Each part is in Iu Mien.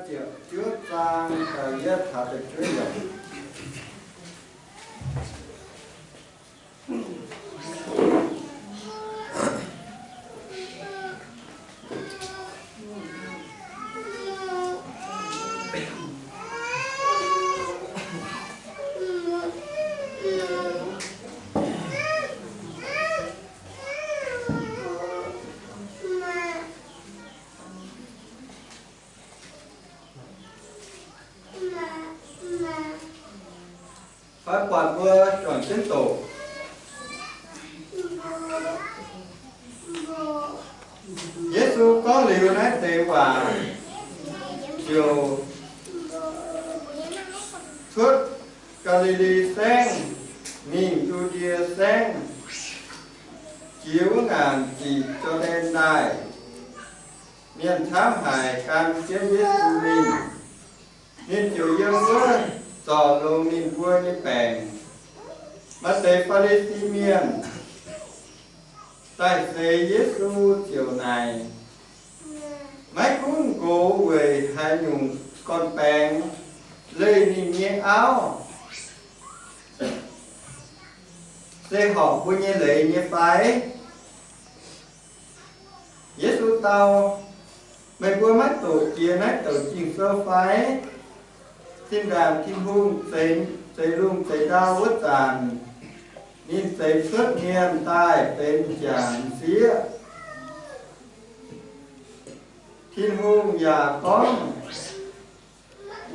ziepc juov zaang da'yietv taux da'juov yiemc. Fai buatc mbuo juangc jienv doqc. Yesu gorngv liuz naaiv deix waac ziouc cuotv Gaa^li^li Saengv mingh Yu^ndie Saengv, jiex wuov ngaanc ziqc Jor^ndaen Ndaaih. Mienh camv haic gan jienv Yesu mingh. Ninh ziouc yiem wuov zorc longx ninh mbuo nyei baengc. Maaih deix Faa^li^si Mienh daaih seix Yesu ziouc naaic, maiv gunv nqox weic haaix nyungc gorn-baengx leih ninh nyei auv, se horpc mbuo nyei leiz nyei fai? Yesu dau, meih mbuo maiv doqc jiex naaiv douc Ging-Sou fai? Zinh ndaangc Tin-Hungh zeix, zeix lungh zeix ndau wuov zanc, ninh zeix cuotv mienh daaih benx m'jangc m'sieqv. Tin-Hungh yaac gorngv,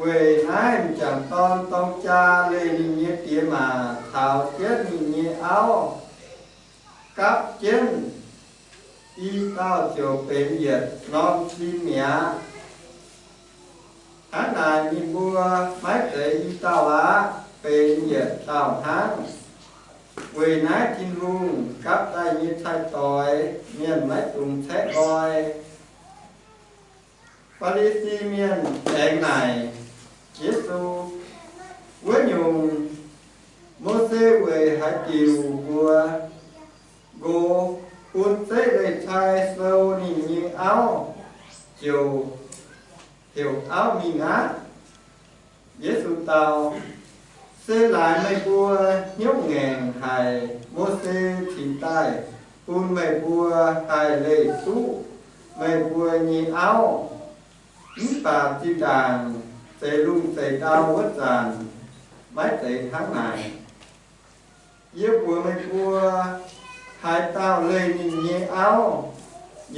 weic naaiv m'jangc dorn dorng jaa leih ninh nyei diex maac caux jienv ninh nyei auv gapv jienv, i dauh ziouc benx yietc norm sin mi'aqv. Hnangv naaic ninh mbuo maiv zeiz i dauh aqv, benx yietc dauh hnangv. Weic naaiv Tin-Hungh gapv daaih nyei cai-doix mienh maiv dungx caeqv nqoi. Faa^li^si Mienh aengx naaic Yesu, wuov nyungc, Mose weic haaix diuc mbuox nqox bun zeiv leih cai sou ninh nyei auv, ziouc heuc auv mingh aqv? Yesu dau, se laaix meih mbuo hnyouv ngaengc haic Mose cingx daaih bun meih mbuo haih leih duqv meih mbuo nyei auv. Mv baac zinh ndaangc zeix lungh zeix ndau wuov zanc, maiv zeiz hnangv naaic. Yie mbuox meih mbuo, haaix dauh leih ninh nyei auv,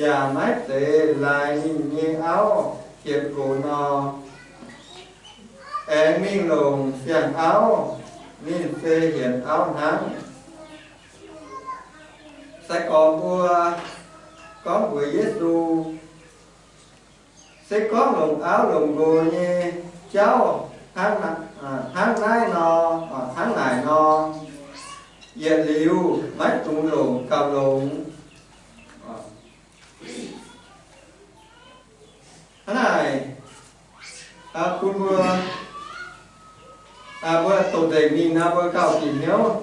yaac maiv zeiz laaix ninh nyei auv hietc nqox nor, aengx mingh longc siang-auv, ninh se hienx auv hnangv. Sai-gorx mbuo gorngv mbuox Yesu, se gorngv longc auv longc nqox nyei jauv hnangv naaiv nor, hnangv naaic nor, yietc liuz maiv dungx longc gauh longx. Hnangv naaic, bun mbuo, mbuo doqc nzengc mingh nor, mbuo gauh bieqc hnyouv.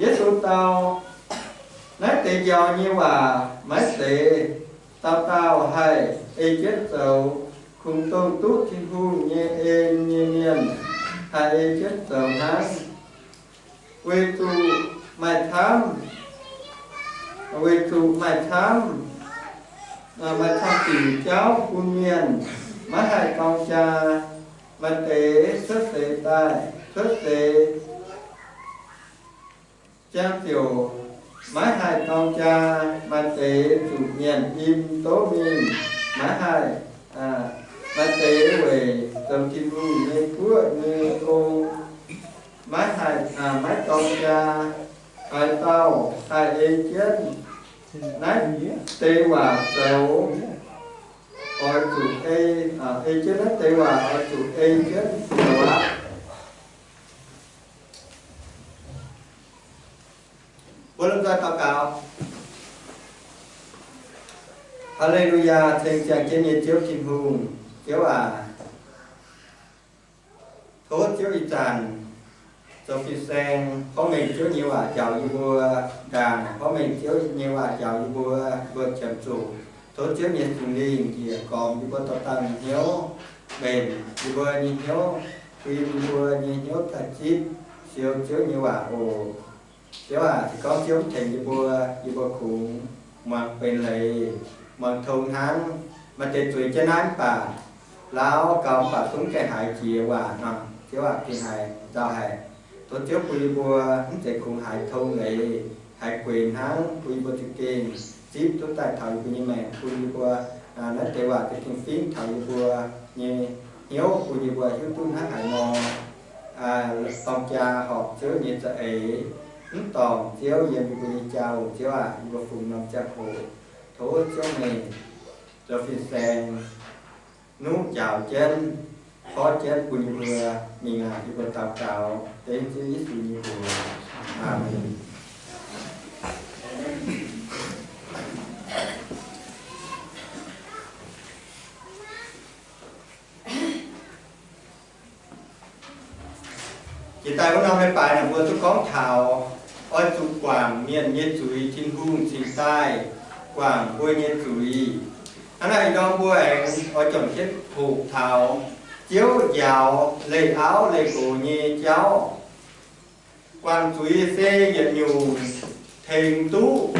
Yesu dau, naaiv deix njaaux nyei waac maiv zeiz dauh dauh haih ei jienv zoux. Kungx dongh duqv Tin-Hungh nyei en nyei mienh haih ei jienv zoux hnangv. Weic zuqc maaih camv, weic zuqc maaih camv, maaih camv diuc jauv bun mienh maiv haih dorng jaa. Maaih deix cuotv seix daaih, cuotv seix ziangh ziouc maiv haih dorng jaa. Maaih deix zuqc nyanc im doqv mingh, maiv haih. Maaih deix weic zoux Tin-Hungh nyei guoqv nyei gong, maiv haih, maiv dorng jaa. Haaix dauh haih ei jienv naaiv deix waac zoux, oix zuqc ei, ei jienv naaiv deix waac oix zuqc ei jienv zoux aqv. Mbuo lomh nzoih daux gaux. Haa^le^lu^yaa, ceng ziangh jienv nyei Ziouv Tin-Hungh. Ziouv aac, tov Ziouv ih zanc zoux fin-saeng porv mengh Ziouv nyei waac njaaux yie mbuo, ndaangc porv mengh Ziouv nyei waac njaaux yie mbuo, mbuo qiemx zuqc tov Ziouv nyei Singx Lingh njiec gormx yie mbuo dauh dauh nyei hnyouv. mbenc yie mbuo nyei hnyouv, bun yie mbuo nyei hnyouv daaih zipv siou Ziouv nyei waac oc. Ziouv aac, se gorngv Ziouv mv tengx yie mbuo, yie mbuo kungx muangx benx leiz, muangx tong hnangv. Maaih deix zueiz jienv naaiv mv baac, lauh gaux mv baac zungv gaengh haiz jiex waac nor, Ziouv aac, gengh haiz nzauh haic. Tov Ziouv bun yie mbuo mv zeiz kungx haiz tong leiz, haiz guenx hnangv, bun yie mbuo za'gengh zipv duqv daaih taux yie mbuo nyei maengc, bun yie mbuo naaiv deix waac za'gengh fingv taux yie mbuo nyei hnyouv, bun yie mbuo hiuv duqv hnangv haaix nor dorng jaa horpc Ziouv nyei za'eix, mv dorngc Ziouv yiem yie mbuo nyei jauv. Ziouv aac, yie mbuo fungx norm ziangh hoc tov Ziouv meih zoux fin-saeng nuqv njaaux jienv, porv jienv bun yie mbuo mingh aac. Yie mbuo daux gaux dengv Ziouv Yesu nyei mbuox. Aamen. Jiex daaih wuov norm leiz-baaix naaic mbuo duqv gorngv taux oix zuqc guangc mienh nyei zuiz, Tin-Hungh cingx daaih guangc mbuo nyei zuiz. Hnangv naaic ih ndorm mbuo aengx oix juangc jienv hoqc taux Ziouv njaaux leih auv leih nqox nyei jauv. Guangc zuiz se yietc nyungc tengx duqv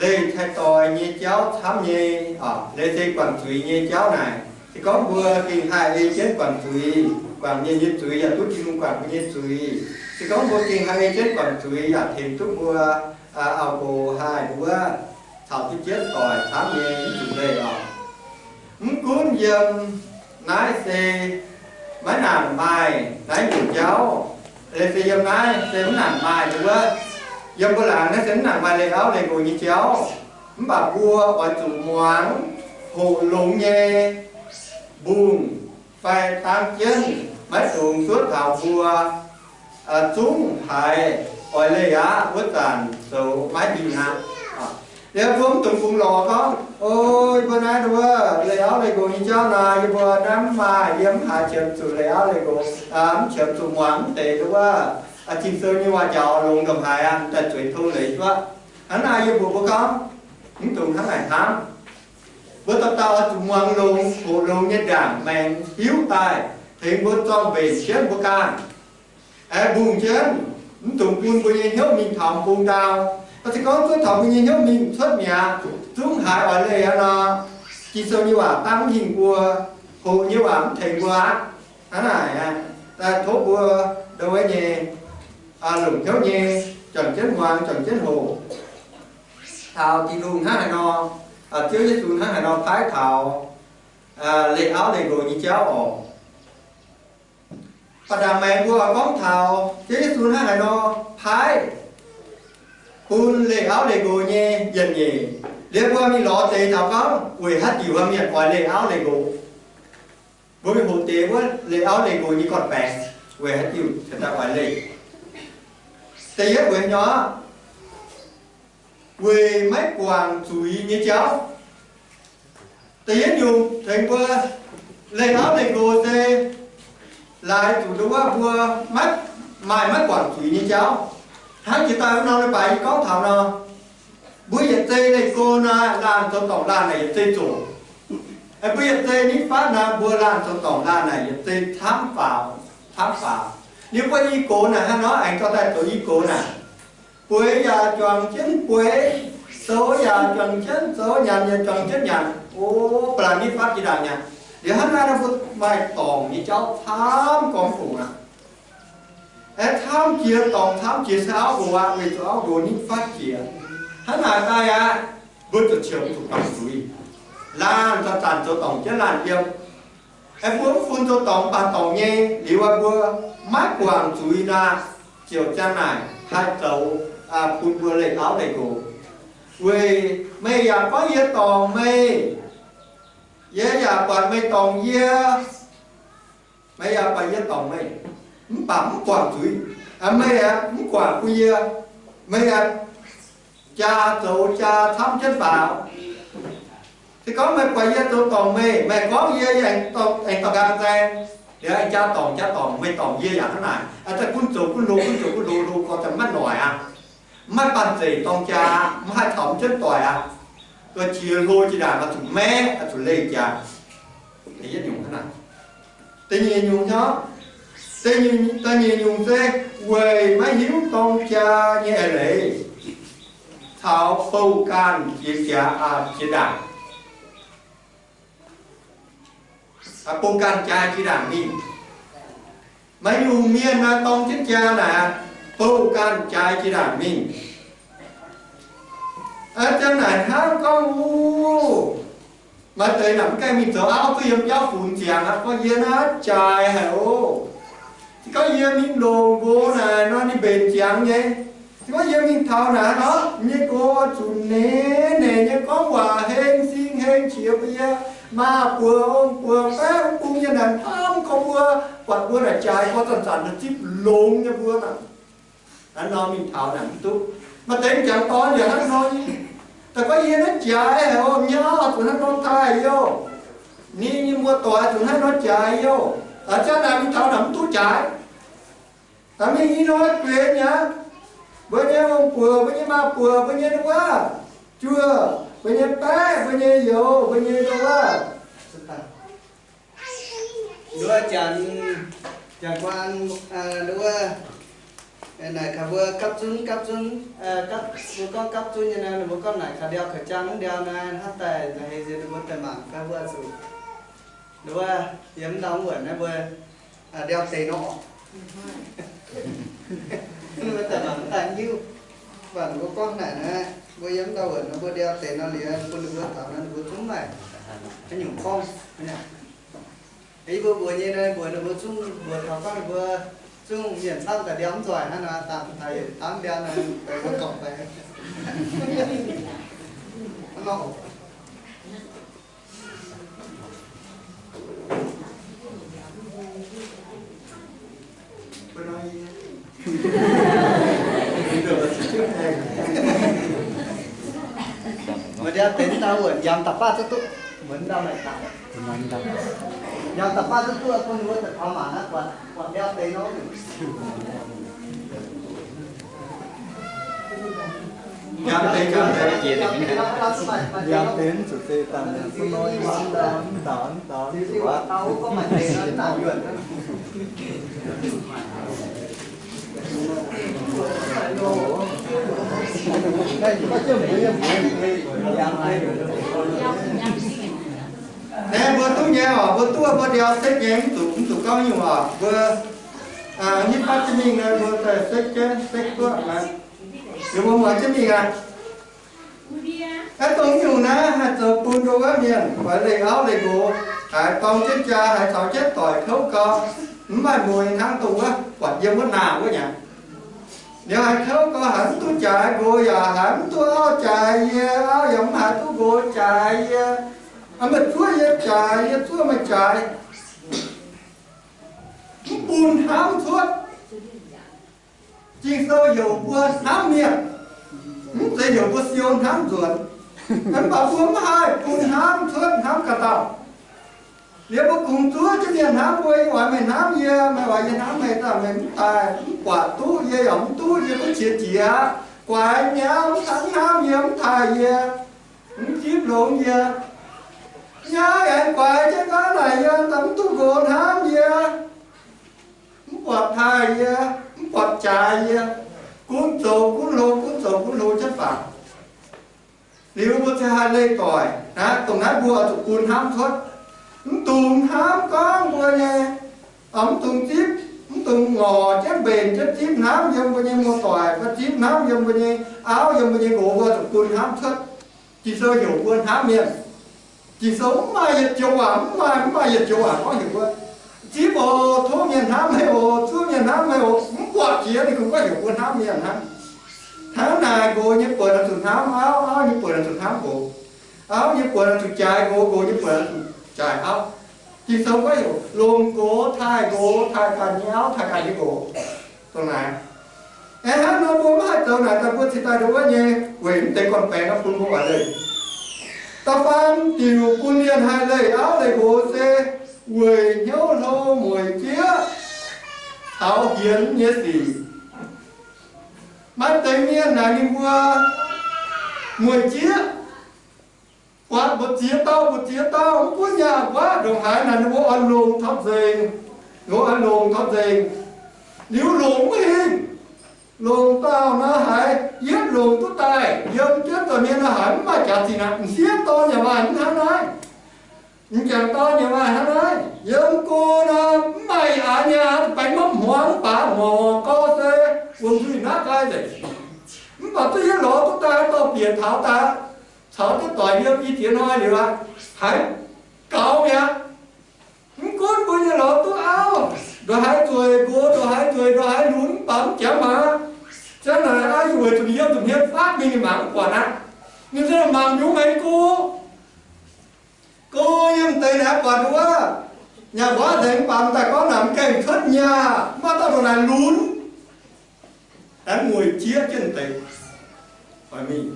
leih taaih doix nyei jauv camv nyei. Leiz se guangc zuiz nyei jauv naaic, se gorngv mbuo gengh haih ei jienv guangc zuiz, guangc mienh nyei zuiz yaac duqv Tin-Hungh guangc mbuo nyei zuiz. Se gorngv mbuo gengh haih ei jienv guangc zuiz yaac tengx duqv mbuo auv-nqox haih nduov caux duqv jienv doic camv nyei mv zuqc leih oc. Mv gunv yiem naaiv se maiv nangc maaih naaiv nyungc jauv, leiz se yiem naaiv se mv nangc maaih nduov, yiem mbuo laangz naaiv se mv nangc maaih leih auv leih nqox nyei jauv. Mv baac mbuo oix zuqc muangx hoqc longx nyei mbungh fai dangv jienv maiv dungx zuov taux mbuo zungv haiz oix leih aqv wuov zanc zoux maiv hingh aqv. Liuz mbuo mv dungx bungx lorz gorngv, o, mbuo naaiv nduov leih auv leih nqox nyei jauv nor, yie mbuo naaiv mv maaih, yie mv haiz qiemx zuqc leih auv leih nqox, mv qiemx zuqc muangx mv deix nduov Ging-Sou nyei waac njaaux longx ndongc haaix aqv, daaih zueiz tong leiz duqv. Hnangv naaic yie mbuox mbuo gorngv, mv dungx hnangv naaic hnamv. Mbuo dauh dauh oix zuqc muangx longx, hoqc longx nyei ndaangc maengx hiuv daaih tengx mbuo zorng-mbenc jienv mbuo ganh, aengx mbungh jienv, mv dungx bun mbuo nyei hnyouv mingh taux mbung ndau. Se gorngv zuov taux mbuo nyei hnyouv mingh cuotv mi'aqv, zungv haiz oix leih aqv nor, Ging-Sou nyei waac dangv mv hingh mbuo, hoqc nyei waac mv tengx mbuo aqv. Hnangv naaic, tov mbuo ndau wuov nyei longc hnyouv nyei juangc jienv muangx, juangc jienv hoqc taux Tin-Hungh hnangv haaix nor, Ziouv Yesu hnangv haaix nor paaiv taux leih auv leih nqox nyei jauv oc. Baac ndaangc maengx mbuo gorngv taux Ziouv Yesu hnangv haaix nor paaiv bun leih auv leih nqox nyei yietc nyeic. Liuz mbuo mingh lorz deix taux gorngv weic haaix diuc mienh oix leih auv leih nqox. Mbuo mingh hoqc deix wuov leih auv leih nqox nyei gorn-baengx weic haaix diuc cingx daaih oix leih. Da'yietv weic haaix nyungc? Weic maiv guangc zuiz nyei jauv. Da'yietv nyungc tengx mbuo leih auv leih nqox se laaix zuqc nduov wuov mbuo maiv maaih maiv guangc zuiz nyei jauv. Hnangv jiex daaih wuov norm leiz-baaix yie gorngv taux nor, mbuo yietc zei leih go naaic laanh zoux dorngc laanh naaic yietc zei zoqc. Mbuo yietc zei nitv fatv naaic mbuo laanh zoux dorngc laanh naaic yietc zei camv faaux, camv faaux. Liuz mbuo i gox naaic hnangv nor aengx dorh daaih zoux i gox naaic. Bueix yaac juangc jienv bueix, zoux yaac juangc jienv zoux, nyanc yaac juangc jienv nyanc. O, ba'laqc nitv fatv jiex ndaangc nyanc. Liuz hnangv naaiv nor mbuo maaih dorngc nyei jauv camv gormx fungc aqv. Aengx camv jiex dorngc camv jiex se auv nqox aqv, weic zuqc auv nqox nitv fatv jiex. Hnangv naaic daaih aqv, mbuo ziouc qiemx zuqc guangc zuiz. Laanh zanc-zanc zoux dorngc jienv laanh yiem. Aengx mbuo mv fun zoux dorngc mv baac dorngc nyei liuz, mbuo maiv guangc zuiz naaic, ziouc ziang naaic haih zoux bun mbuo leih auv leih nqox. Weic meih yaac gorngv yie dorngc meih, yie yaac buatc meih dorngc yie, meih yaac buatc yie dorngc meih, mv baac mv guangc zuiz. Meih aeqv, mv guangc bun yie, meih aeqv, jaa zoux jaa camv jienv faaux. Se gorngv meih buatc yie zoux dorngc meih, meih gorngv yie aengx dorh nqaang nzaeng, liuz aengx jaa dorngc jaa dorngc, meih dorngc yie yaac hnangv naaic. Daaih gunv zoux gunv hlo, gunv zoux gunv hlo, hlo gorx daaih maiv noic aqv. Mv maaih banh zeic dorng jaa, mv haih taux mv jienv doic aqv. Doix jiex hlo jiex ndaangc oix zuqc maeqv, oix zuqc leih jaa. Da'yietv nyungc hnangv naaic. Da'nyeic nyungc nor, da'nyeic nyungc se weic maiv hiuv dorng jaa nyei eix leiz caux bouh ganh jiex jaax, jiex ndaangc, bouh ganh jaa jiex ndaangc mingh. Maaih nyungc mienh naaiv dorng jienv jaa naaic, bouh ganh jaa jiex ndaangc mingh. Aa, ziang naaic hnangv gorngv wuov, maaih deix naaic mv gaengh mingh zoux auv, duqv yiem biauv funx ziangx aqv, gorngv yie naaiv jaaix haic oc. Se gorngv yie mingh longc nqox naaic nor, ninh mbenc ziangx nyei. Se gorngv yie mingh taux naaic nor, nyei nqox zuqc neix neix nyei gorngv waac heng sing heng qiex bun yie, maa buoz ong buoz baeqv bung nyei naaic hnamv gorngv mbuo, buatc mbuo naaic jaaix gorx zanc-zanc zipv longx nyei mbuo naaic. Hnangv nor mingh taux naaic mv duqv. Maaih deix jangx dorn yaac hnangv nor nyei. Daaih gorngv yie naaiv jaaix haic oc, nyei auv zuqc hnangv nor taaih youh. Ninh nyei muoz-doic zuqc hnangv nor jaaix youh. Aa, ziang naaic mingh taux naaic mv duqv jaaix. Aa, mingh i hnoi gueix mi'aqv. Mbuo nyei ong buoz, mbuo nyei maa buoz, mbuo nyei nduov, juoh, mbuo nyei baeqv, mbuo nyei youz, mbuo nyei nduov. Nduov janx, janx guaan, nduov, naaic kaux mbuo gapv zunv, gapv zunv, gapv, mbuo gorngv gapv zunv nyei naaiv, ninh mbuo gorngv naaic kaux ndiau kaux jang ndiau naaiv, hnangv daaih heix nziex ninh mbuo daaih mangc gaax mbuo zuqc. Nduov, yiem ndau wuonc naaiv mbuo ndiau deix nor. Mbuo daaih mangc daaih hiuv, mv baac ninh mbuo gorngv naaic naaiv, mbuo yiem ndau wuonc nor mbuo ndiau deix nor liuz bun ninh mbuo taux nor ninh mbuo zungv maaih haaix nyungc gorngv. Yie mbuo mbuox nyei nor, mbuox ninh mbuo zungv, mbuox taux gorngv ninh mbuo zungv mienh camv daaih ndiau mv nzoih hnangv nor, dangh daaih yietc dangv ndiau nor, mbuo gorngv fai. Maaih ndiau deix ndau wuov, yangh da'faanh duqv duqv, muonz ndau maaih dangx. Yangh da'faanh duqv duqv, bun ninh mbuo daaih taux mangc naaiv buatc, buatc ndiau deix nor. Yangh deix, yangh deix, yangh deix mv zuqc deix dangh, mv nor mv dangx, mv dangx, mv zuqc aqv. Naaiv mbuo duqv nyei oc, mbuo duqv mbuo ndiau sekv nyei, mv zuqc, mv zuqc gorngv nyungc oc. Mbuo nyei fatv jienv mingh naaiv mbuo daaih sekv jienv, sekv duqv naaiv. Liuz mbuo muangx jienv mingh aqv. Naaiv dongh nyungc naaiv haih zoux bun ndau wuov mienh, oix leih auv leih nqox, haiz dorng jienv jaa, haiz caux jienv doic kouv gau, mv maaih mueiz hnangv dongh wuov buatc yiem wuov naaic wuov nyei. Liuz haiz kouv gau, haiz mv duqv jaaix, nqox yaac haiz mv duqv auv jaaix yie, auv yaac mv haiz duqv nqox jaaix yie. Meih zuov yie jaaix, yie zuov meih jaaix. Mv bun hnamv cuotv. Ging-Sou heuc mbuo hnamv mienh, mv zeiz heuc mbuo siou hnamv nzuonx. Mv baac mbuo mv haih bun hnamv cuotv hnamv ganh dauh. Liuz mbuo kungx zuov jienv mienh hnamv mbuo, yie oix meih hnamv yie, meih oix yie hnamv meih, daaih meih mv daaih, mv buatc duqv yie yaac mv duqv, yie duqv qiex jiez. Guaix mi'aqv, mv hnamv yie, mv taaih yie, mv zipv longx yie. Yie aengx guaix jienv gaav naaic yie daaih mv duqv nqox hnamv yie, mv buatc taaih yie, mv buatc jaaix yie, gunv zoux gunv hlo, gunv zoux gunv hlo jienv faaux. Liuz mbuo ziouc haih leih doic. Naaiv dongh naaiv mbuo oix zuqc bun hnamv cuotv. Mv dungx hnamv gorngv mbuo nyei, mv dungx zipv, mv dungx ngorc jienv mbenc jienv zipv hnamv yiem mbuo nyei muoz-doic, fai zipv hnamv yiem mbuo nyei auv, yiem mbuo nyei nqox, mbuo zuqc bun hnamv cuotv. Ging-Sou heuc mbuo hnamv mienh. Ging-Sou mv maaih yietc joux waac, mv maaih, mv maaih yietc joux waac gorngv heuc mbuo zipv oc, tov mienh hnamv meih oc, zuov mienh hnamv meih oc. Mv buatc jiex ninh kungx gorngv heuc mbuo hnamv mienh hnangv. Hnangv naaic, nqox nyei buonc oix zuqc hnamv auv, auv nyei buonc oix zuqc hnamv nqox, auv nyei buonc oix zuqc jaaix nqox, nqox nyei buonc oix zuqc jaaix auv. Ging-Sou gorngv heuc longc nqox taaih nqox, taaih ganh nyei auv, taaih ganh nyei nqox. Dongh naaiv. Aengx hnangv nor mbuo maiv haih zoux naaic daaih mbuo cingx daaih ndongc wuov nyei weic mv deix gorn-baengx nor bun mbuo oix leih. Da'faam diuc bun mienh haih leih auv leih nqox se weic hnyouv hlo mueic jieqv caux hienx nyei sic. Maaih deix mienh naaic ninh mbuo mueic jieqv, Buatc mbu'ziex dauh, mbu'ziex dauh, mv gunv nyaah nquaqv ndongc haaix naaic, ninh mbuo oix longc taux nzengc, ninh mbuo oix longc taux nzengc. Liuz longc mv hingh, longc dauh nor haiz yietv longc duqv daaih, yiem jienv nza'hmien nor haiz mv maaih jaax-zinh aqv. M'sieqv dorn yaac maaih hnangv naaiv. M'jangc dorn yaac maaih hnangv naaiv. Yiem go nor mv maaih aqc nyei, baengh maiv hmuangx mv baac ngorc gau se wuom-nzuih naaiv gai nzengc. Mv baac duqv yietv lorz duqv daaih dorh bieqc taux daaih, caux duqv doic yiem i ziex hnoi liuz aqv, haiz gaux mi'aqv. Mv gunv mbuo nyei lorz duqv auv, ndongc haaix nzueic, mbuo ndongc haaix nzueic, ndongc haaix lunx, mv baac mv jangx mangc, ziang naaic aqv, yie weic zuqc yiem nza'hmien faatv mingh ninh mangc mv buatc aqv. Ninh se mangc nyungc maengx go, go yiem deix naaiv buatc wuov, nyaah nquaqv nzengc mv baac m'daaih gorngv naaic mv gaengh cuotv nyaah, mv maaih dauh ndongc naaic lunx. Aengx mueic jieqv jienv deix. Oix mingh.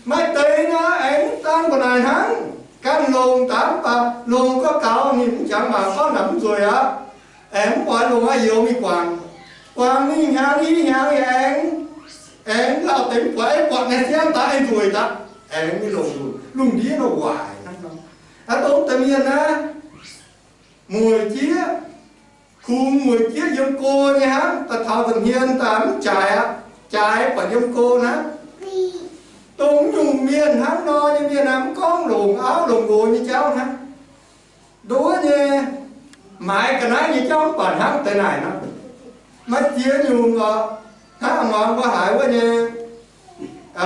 Maaih deix nor aengx mv daan ndongc naaic hnangv, ganh longc daaih mv baac longc gau gaux ninh mv jangx mangc gorngv naaic mv nzueic aqv. Aengx mv oix longc aqv, youz mingh guangc. Guangc mingh hnyangx i hnyangx yaac aengx, aengx lauh deix mv buatc, aengx buatc naaiv siang daaih aengx nzueic daaih, aengx mingh longc lungh ndiev nor waaic hnangv nor. Aa, dongh deix mienh naaiv, mueic jieqv, kungx mueic jieqv yiem go nyei hnangv, daaih taux nza'hmien daaih mv jaaix aqv. Jaaix buatc yiem go hnangv. Dongh nyungc mienh hnangv nor nyei mienh aeqv, mv gorngv longc auv longc nqox nyei jauv hnangv. Nduov nyei, maaiz ga'naaiv nyei jauv mv baac hnangv deix naaic nor. Maaih ziex nyungc oc. Hnangv muangx mbuo haiz wuov nyei,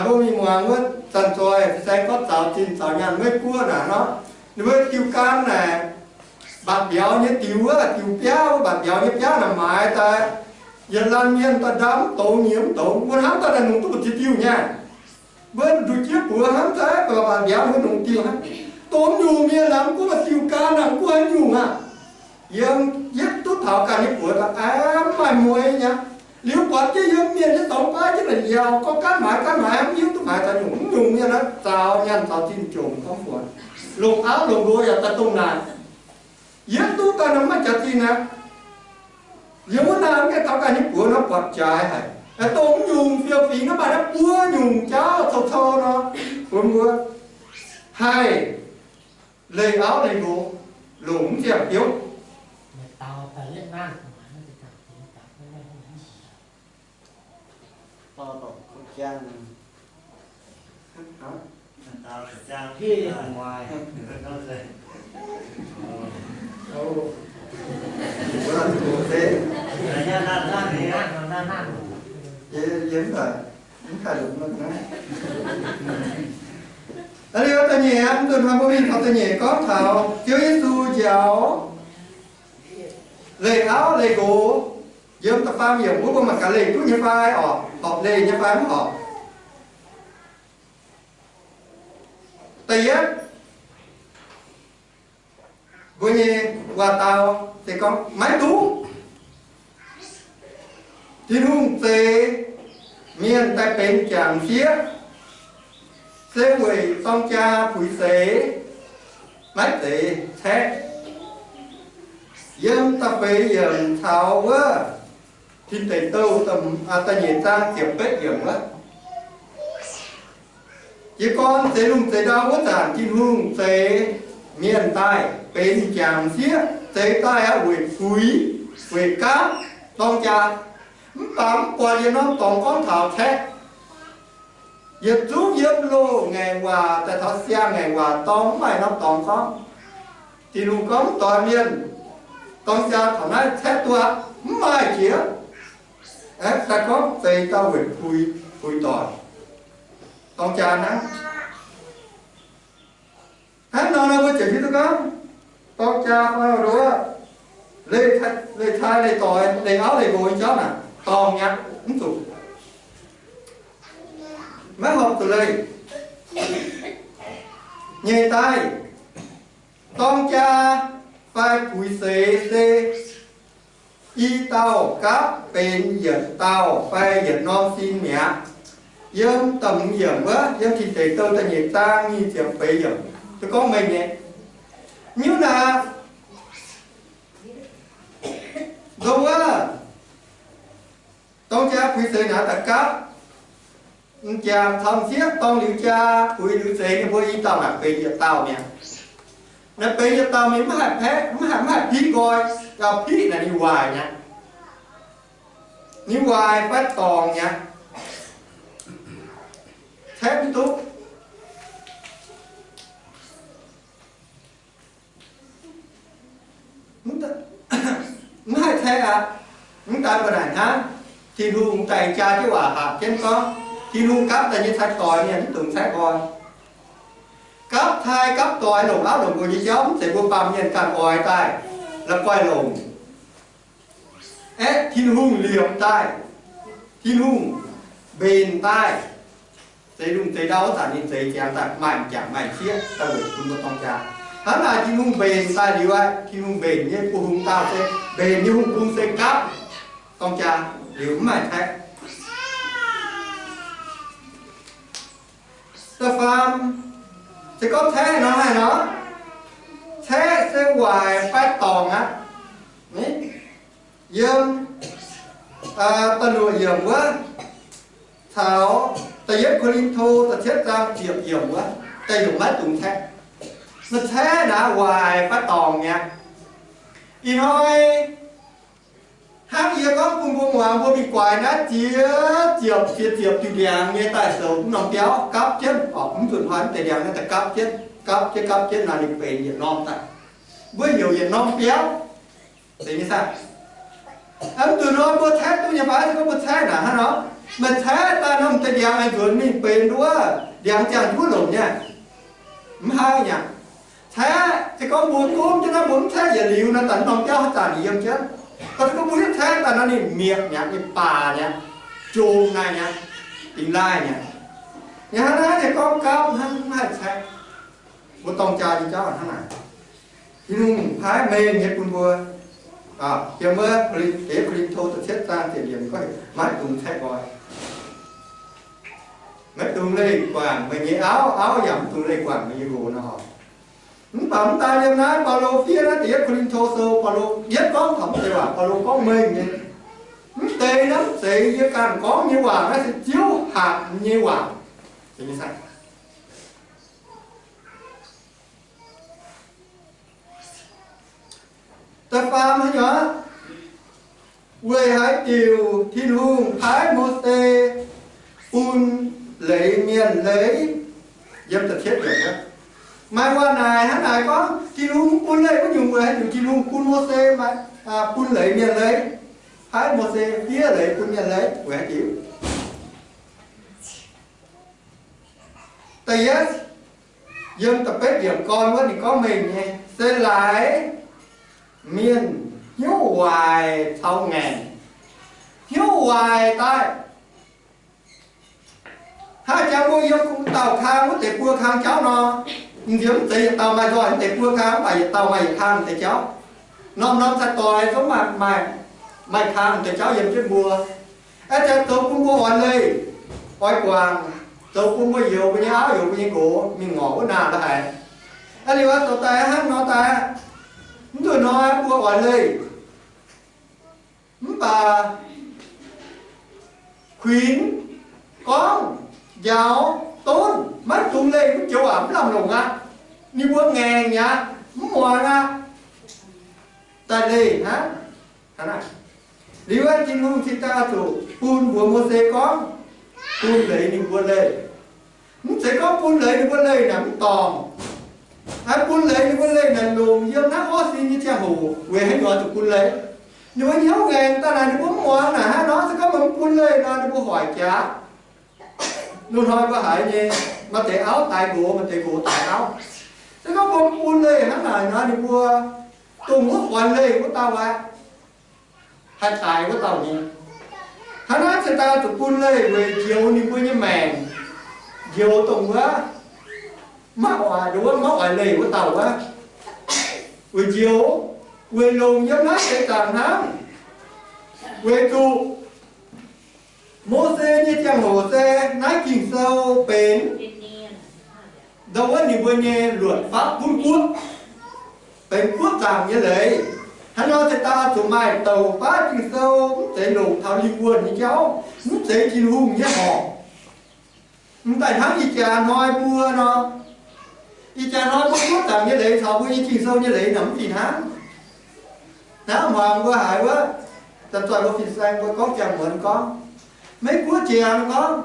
mbuo mingh muangx wuov zanc-zoih fin-saeng gorngv zaux zinh zaux nyaanh Meiv Guoqv naaic nor, ninh mbuo diuh gan naaic, mbatc mbiauz nyei diuh wuov, diuh biaav wuov, mbatc mbiauz nyei biaav naaic maaiz daaih, yietc laanh mienh daaih ndau mv douz, nyiemz mv douz, mbuo hnamv daaih naaic nungx duqv mbu'ziex diuh nyei. Mbuo nduqc jieqv buoz hnamv daaih, mbatc mbiauz mbuo nungx diuh hnangv. Dongh nyungc mienh naaic mv gunv maaih diuh gan naaic, mv gunv haaix nyungc aqv. Yiem yietv duqv taux ganh nyei buoz daaih, aa, mv maaih mueiz nyei. Liuz buatc jienv yiem mienh nyei dorngx baav jienv naaic yaac gorngv gaanv maaiz gaanv maaiz, mv hiuv duqv maaiz daaih nyungc. Mv nyungc mienh naaiv zaux nyaanh zaux zinh jomc gorngv buatc, longc auv longc nqox yaac daaih dongh naaic. Yietv duqv daaih nor mv maaih jaax-zinh aqv. Yiem wuov naaiv mv gaengh taux ganh nyei buoz nor buatc jaaix haic. Dongh mv nyungc fiou fingx nor maaih naaiv buo nyungc jauv cou-cou nor, bun mbuo haih leih auv leih nqox, longc mv ziangh biouv. Aa, liuz da'nyeic, mv nzunc hnoi mbuo mingh taux da'nyeic gorngv taux Ziouv Yesu njaaux leih auv leih nqox. Yiem da'faam yiemc wuov mbuo mangc gaax leih duqv nyei fai oc, horpc leih nyei fai mv horpc. Da'yietv, mbuo nyei waac-dau se gorngv maiv duqv. Tin-Hungh zeix mienh daaih benx jangc m'sieqv, se weic dorng jaa puix seix, maiv zeiz caeqv. Yiem da'feix yiemc caux wuov Tin Deic Douh da'nyeic zaang ziepc betv yiemc wuov, jiez gorn zeix lungh zeix ndau wuov zanc, Tin-Hungh zeix mienh daaih benx m'jangc m'sieqv, zeix daaih aqv weic puix, weic gaatv dorng jaa. Mv baac mv buatc yietc norm dorngx gorngv taux caeqv. Yietc zungv yiem loz-ngaengc waac daaih taux siang-ngaengc waac dorng mv maaih norm dorngx gorngv. Tin-Hungh gorngv mv doix mienh, dorng jaa taux naaiv caeqv duqv aqv, mv maaih jiex. Aeqv, daaih gorngv zeix dauh weic puix, puix doic, dorng jaa hnangv. Hnangv nor nor mbuo ziouc hiuv duqv gorngv dorng jaa fai wuov, leih cai leih doix, leih auv leih nqox nyei jauv naaic dorngc mi'aqv, mv zuqc, maiv horpc zuqc leih. Nyeic daaih, dorng jaa fai puix seix se i dauh gapv benx yietc dauh fai yietc norm sin mi'aqv. Yiem da'hmz yiemc wuov, yiem Tin Deic Douh da'nyeic zaang nyic ziepc feix yiemc, se gorngv meih nyei. Nyungc naaic, nzong wuov, dorng jaa puix seix naaic daaih gapv, m'jangc caux m'sieqv dorng liuz jaa, puix liuz zeix, ninh mbuo i dauh naaic benx yietc dauh mi'aqv. Naaiv benx yietc dauh mingh mv haih paeqv, mv haih, mv haih piqv nqoi. Gauh piqv naaic ninh waaic mi'aqv. Ninh waaic fai dorngc mi'aqv. Caeqv mv duqv. Mv haih caeqv aqv. Mv daaih mbuo naaic hnangv, Tin-Hungh daaih jaa jienv waac hatc jienv gorngv, Tin-Hungh gapv daaih nyei cai doix mienh mv dungx caeqv nqoi. Gapv cai gapv doix longc auv longc nqox nyei jauv mv zeiz mbuo baamh mienh ganh oix daaih, la'guaih longc. Aeqv, Tin-Hungh liepc daaih, Tin-Hungh mbenc daaih, zeix lungh zeix ndau wuov zanc ninh zeix ziangx daaih maaih m'jangc maaih m'sieqv daaih weic bun mbuo dorng jaa. Hnangv naaic Tin-Hungh mbenc daaih liuz aqv, Tin-Hungh mbenc nyei bun hungh dauh se, mbenc nyei hungh bung se gapv dorng jaa liuz mv maaih caeqv. Da'faam, se gorngv caeqv nor haaix nor? Caeqv se waaic fai dorngc aqv. Yiem da'luoqc yiemc wuov caux da'yietv Ko^lin^to da'cietv zaang ziepc yiemc wuov, da'heuc maiv dungx caeqv. Maaih caeqv naaic waaic fai dorngc mi'aqv. Ih hnoi hnangv yie gorngv bun mbuo muangx, mbuo mingh guaix naaiv ziex ziepc, ziex ziepc diuh ndiangx nyei daaih zoux mv norm biauv gapv jienv, orqc, mv nzunc hnoi mv deix ndiangx naaiv daaih gapv jienv, gapv jienv, gapv jienv nor ninh benx yietc norm daaih. Mbuo heuc yietc norm biauv. Zeiz nyei saah? Mv nzunc hnoi mbuo caeqv duqv nyei fai? Se gorngv mbuo caeqv naaic hnangv nor, meih caeqv daaih norm deix ndiangx aengx nzuonx mingh benx nduov ndiangx ziangh nduov longc nyei. Mv haih aqv. Caeqv, se gorngv mbuo gomv jienv naaiv mbuo mv caeqv yietc liuz nor, daaih norm biauv haaix zanc yiem jienv. Gorngv se gorngv mbuo hiuv caeqv daaih nor ninh mietc mi'aqv, ninh baac mi'aqv, jomc naaic mi'aqv, dingx laaih mi'aqv. Yaac hnangv naaiv se gorngv gapv hnangv mv haih caeqv. Mbuo dorng jaa nyei jauv hnangv naaic. Tin-Hungh paaiv mengh nyei bun mbuo, yiem wuov da'yietv Ko^lin^to da'cietv zaang ziepc yiemc gorngv, maiv dungx caeqv nqoi. Maiv dungx leih guangc meih nyei auv, auv yaac mv dungx leih guangc meih nyei nqox nor. Mv baac mv daan yiem naaiv, Baulo fiev naaiv da'yietv Ko^lin^to sou, Baulo yietv gorngv taux mv deix waac, Baulo gorngv mengh nyei. Mv deix naaiv mv zeiz yie ganh gorngv nyei waac, naaiv se Ziouv hatc nyei waac. Da'faam hnangv nor, weic haaix diuc Tin-Hungh paaiv Mose bun leiz mienh leiz? Yiem da'cietv yiemc, maaih waac naaic hnangv naaic gorngv Tin-Hungh mv bun leiz wuov nyungc, weic haaix diuc Tin-Hungh bun Mose maaih, bun leiz mienh leiz, paaiv Mose fiev leiz bun mienh leiz weic haaix diuc? Da'yietv, yiem da'betv yiemc gorn wuov ninh gorngv mengh nyei, se laaix mienh hnyouv waaic caux ngaengc. Hnyouv waaic daaih, hnangv jangx mbuo yiem dauh kang wuov deix buo kang jauv nor, m'nziex mv zeiz yietc dauh maaih nzoih deix buo kang, mv baac yietc dauh maaih yietc kang deix jauv. Norm-norm cai-doix zungv maaih, maaih kang deix jauv yiem jienv mbuo. Aeqv, zoux bun mbuo oix leih, oix guangc, zoux bun mbuo youx mbuo nyei auv, youx mbuo nyei nqox mingh ngorc wuov naaic la'haic. Aeqv, liuz aqv, zoux daaih hnangv nor daaih, mv nzunc hnoi mbuo oix leih, mv baac kuinx, gorngv, njaaux, donv, maiv dungx leih wuov joux waac mv lamh longc aqv. Ninh mbuo ngaengc mi'aqv, mv muangx aqv. Daaih leih hnangv. Liuz aeqv, Tin-Hungh cingx daaih zuqc bun mbuox Mose gorngv, bun leiz ninh mbuo leih. Mv zeiz gorngv bun leiz ninh mbuo leih naaic mv dorngc. Bun leiz ninh mbuo leih naaic longc yiem naaiv orv sin nyei ziangh hoc. Weic haaix nyungc zuqc bun leiz? Ninh mbuo hnyouv ngaengc daaih naaic ninh mbuo mv muangx naaic hnangv nor, se gorngv mv bun leih nor ninh mbuo hoic jaax. Loz-hnoi mbuo haiz nyei, maaih deix auv daix nqox, maaih deix nqox daix auv. Se gorngv mbuo mv bun leih hnangv naaic nor ninh mbuo dongh wuov oix leih wuov dauh aqv, haih daix wuov dauh nyei. Hnangv naaiv cingx daaih zuqc bun leih weic njoux ninh mbuo nyei maengc, njoux dongh wuov maiv oix, wuov maiv oix leih wuov dauh wuov. Weic njoux, weic longc yiem naaiv seix zaangc hnangv, weic zuqc Mose nyei ziangh hoc se naaiv Ging-Sou benx ndau wuov ninh mbuo nyei luoqc faqv gunv guoqv, benx guoqv zaangc nyei leiz. Hnangv nor cingx daaih zuqc maaih douc faqv Ging-Sou, mv zeiz longc taux lingh wuonh nyei jauv, mv zeiz Tin-Hungh nyei horc. Mv daaih hnangv ih jaax hnoi mbuo nor, ih jaax hnoi mbuo guoqv zaangc nyei leiz caux mbuo nyei Ging-Sou nyei leiz nor mv fih hnangv. Hnangv muangx mbuo haiz wuov, zanc-zoih mbuo fin-saeng mbuo gorngv jangx muonz gorngv, Meiv Guoqv jiex gorngv,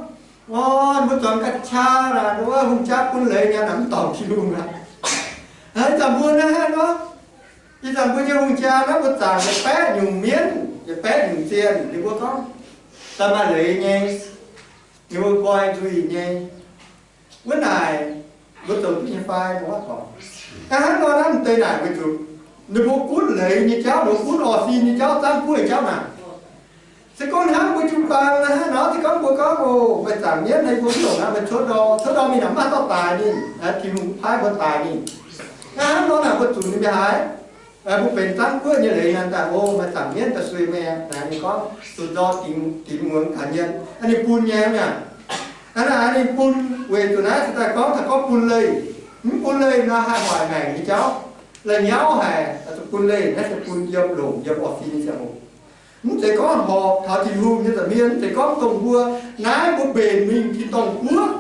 o, mbuo zuangx ga'qaqv naaic, wuov hungh jaa bun leiz nyei naaic mv dorngc Tin-Hungh aqv. Ih zanc mbuo naaiv hnangv nor, ih zanc mbuo nyei hungh jaa naaiv mbuo zaangc yietc baeqv nyungc mienv, yietc baeqv nyungc zienh, ninh mbuo gorngv daaih maaih leiz nyei, ninh mbuo nqoi nzuih nyei. Wuov naaic mbuo zoux duqv nyei fai? Mbuo gorngv, hnangv nor naaiv m'deix naaic weic zuqc ninh mbuo gunv leiz nyei jauv, ninh mbuo gunv orv sin nyei jauv, zaangv guoqv nyei jauv naaic. Se gorngv hnangv mbuo jiu-baang naaiv hnangv nor, se gorngv mbuo gorngv, o, maaih zaangc mienv naaiv mbuo mv longc aqv, maaih cuotv ndorm, cuotv ndorm mingh naaic mv maaih dauh daaih ninh, Tin-Hungh mv paaiv mbuo daaih ninh. Hnangv nor naaic mbuo zunc ninh mbuo haiz, mbuo benx zaangv guoqv nyei leiz naaic daaih, o, maaih zaangc mienv daaih sueih meih aqv. Naaic ninh gorngv zuqc nzorng dingc muonz gaax mienh, ninh bun nyei mi'aqv. Naaiv ninh bun weic zuqc naaiv se daaih gorngv, daaih gorngv bun leih. Mv bun leih nor haih hoic maengc nyei jauv. La'nyauv haic, zuqc bun leih, naaiv se bun yiem longc yiem orv sin nyei ziangh hoc. Mv zeiz gorngv horpc taux Tin-Hungh nyei nza'hmien, mv zeiz gorngv dongh mbuo naaiv mbuo mbenc mingh tin-dorngh guoqv.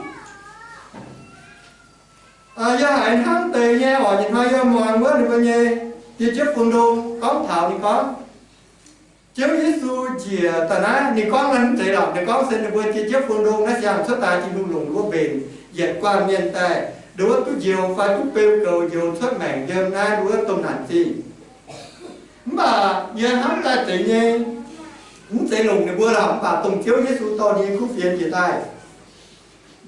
Yie haiz hnangv deix nyei oc, ih hnoi yie muangx wuov ninh mbuo nyei die jiepv fun ndong gorngv taux ninh gorngv, Ziouv Yesu njiec daaih naaiv, ninh gorngv naaiv mv zeiz lorqc, ninh gorngv se ninh mbuo die jiepv fun ndong naaiv siang cuotv daaih Tin-Hungh longc ninh mbuo mbenc yietc guanh mienh daaih, nduov duqv njoux fai duqv beu goux njoux cuotv maengc yiem naaiv nduov domh naanc zingh. Mv baac yie hnamv daaih zeiz nyei, mv zeiz longc ninh mbuo lorqc, mv baac dongh Ziouv Yesu dorh ninh nyei kuv fienx njiec daaih,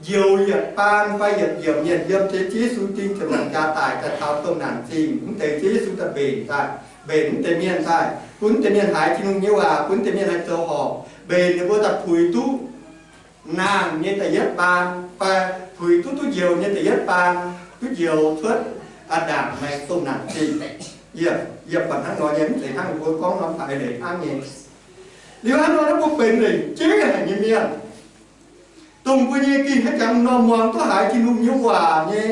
njoux yietc baan fai yietc yiemc mienh yiem Ziouv Yesu ding ziepc nzaangc jaax daic daaih taux domh naanc zingh, mv deix Ziouv Yesu daaih mbenc daaih, mbenc mv deix mienh daaih, bun mv deix mienh haiz Tin-Hungh nyei waac, bun mv deix mienh haih zoux horpc, mbenc ninh mbuo daaih puix duqv naang nyei da'yietv baan, fai puix duqv duqv njoux nyei da'yietv baan, duqv njoux cuotv ndaangc maaih domh naanc zingh. Yie, yie buatc hnangv nor nyei, mv zeiz hnangv mbuo gorngv norm haaix leiz hnangv nyei. Liuz hnangv nor naaiv mbuo benx lengc jeiv haic nyei mienh, dongh mbuo nyei ginh haaix jangx nor muangx duqv haiz Tin-Hungh nyei waac nyei,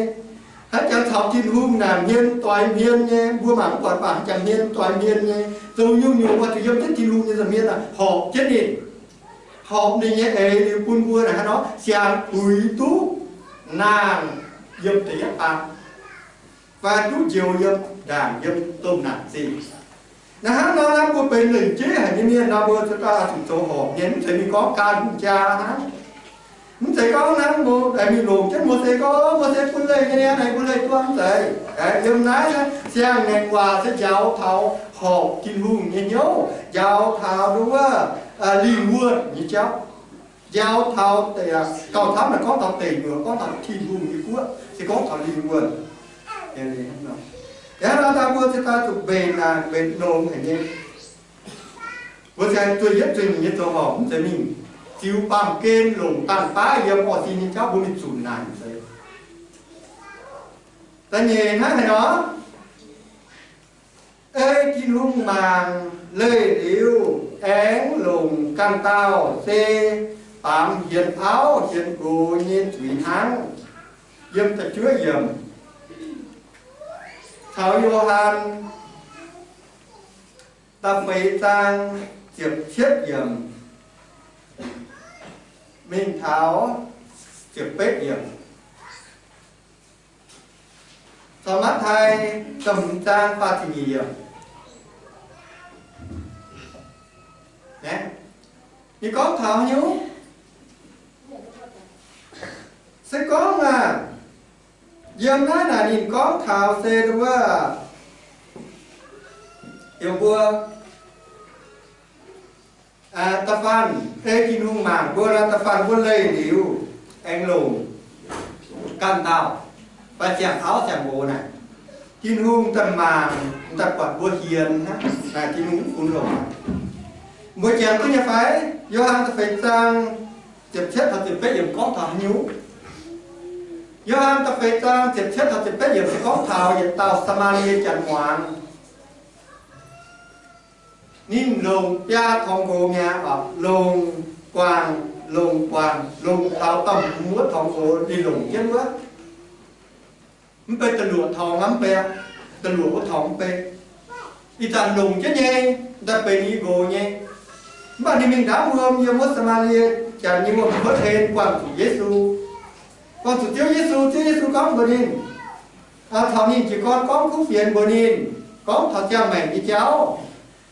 haaix jangx caux Tin-Hungh naaic hmien doix hmien nyei, mbuo mangc mv buatc baac haaix jangx hmien doix hmien nyei, zoux nyungc-nyungc oix zuqc yiem jienv Tin-Hungh nyei nza'hmien horpc jienv ninh, horpc ninh nyei eix liuz bun mbuo naaic hnangv nor siang puix duqv naang yiem da'yietv baan, fai duqv njoux yiem ndaangc yiem domh naanc zingh. Naaiv hnangv nor naaiv mbuo benx lengc jeiv haic nyei mienh nor, mbuo zuqc daaih zuqc zoux horpc mienh, mv zeiz mingh gorngv gan hungh jaa hnangv. Mv zeiz gorngv hnangv mbuo mingh longc jienv Mose gorngv, Mose bun leih nyei, naaiv bun leih duqv mv zeiz. Yiem naaiv siang-ngaengc waac se njaaux taux horpc Tin-Hungh nyei hnyouv, njaaux taux nduov wuov lingh wuonh nyei jauv. Njaaux taux deix, gauh camv naaic gorngv taux deic nyuoqc, gorngv taux Tin-Hungh nyei guoqv, se gorngv taux lingh wuonh. Hnangv nor daaih mbuo se daaih zuqc mbenc naanc mbenc longx haic nyei. Mbuo se zueih yietv zueih nyeic nyei zoux horpc, mv zeiz mingh ziux baamh gen longc dangh baav yiem orv sin nyei jauv mbuo mingh zunc naaic mv zeiz. Da'nyeic hnangv haaix nor, ei Tin-Hungh mangc leih liuz aengx longc ganh dauh se baamz hienx auv hienx gox nyei zuiz hnangv. Yiem da'juov yiemc caux Yo^han da'feix zaang ziepc cietv yiemc mingh taux ziepc betv yiemc. Caux Matv^tai da'hmz zaang faah ziepc nyeic yiemc. Ninh gorngv taux haaix nyungc? Se gorngv aac, yiem naaiv naaic ninh gorngv taux se wuov, heuc mbuo da'faanh ei Tin-Hungh mangc mbuo nor, da'faanh mbuo leih liuz aengx longc ganh dauh fai ziangh auv ziangh moz naaic, Tin-Hungh daaih mangc, daaih buatc mbuo hienx hnangv, Tin-Hungh mv funx longc. Mbuo jangx duqv nyei fai? Yo^han da'feix zaang ziepc cietv taux ziepc betv yiemc gorngv taux haaix nyungc? Yo^han da'feix zaang ziepc cietv taux ziepc betv yiemc se gorngv taux yietc dauh Saa^maa^lie janx muangx. Ninh longc biaa torngx gox mi'aqv, longc guangc, longc guangc, longc taux da'hmz wuov torngx gox ninh longc jienv wuov. Mv bei da'luoqc torngx mv bei, da'luoqc wuov torngx mv bei. Ih zanc longc jienv nyei, daaih benx i nqox nyei. Mv baac ninh mingh ndaamv wuom yiem wuov Saa^maa^lie janx nyei wuom-kuotv hlen buangh zuqc Yesu. Gorngv zuqc Ziouv Yesu, Ziouv Yesu gorngv mbuox ninh, taux ninh jiez gorn gorngv kuv fienx mbuox ninh, gorngv taux ziangh maengc nyei jauv,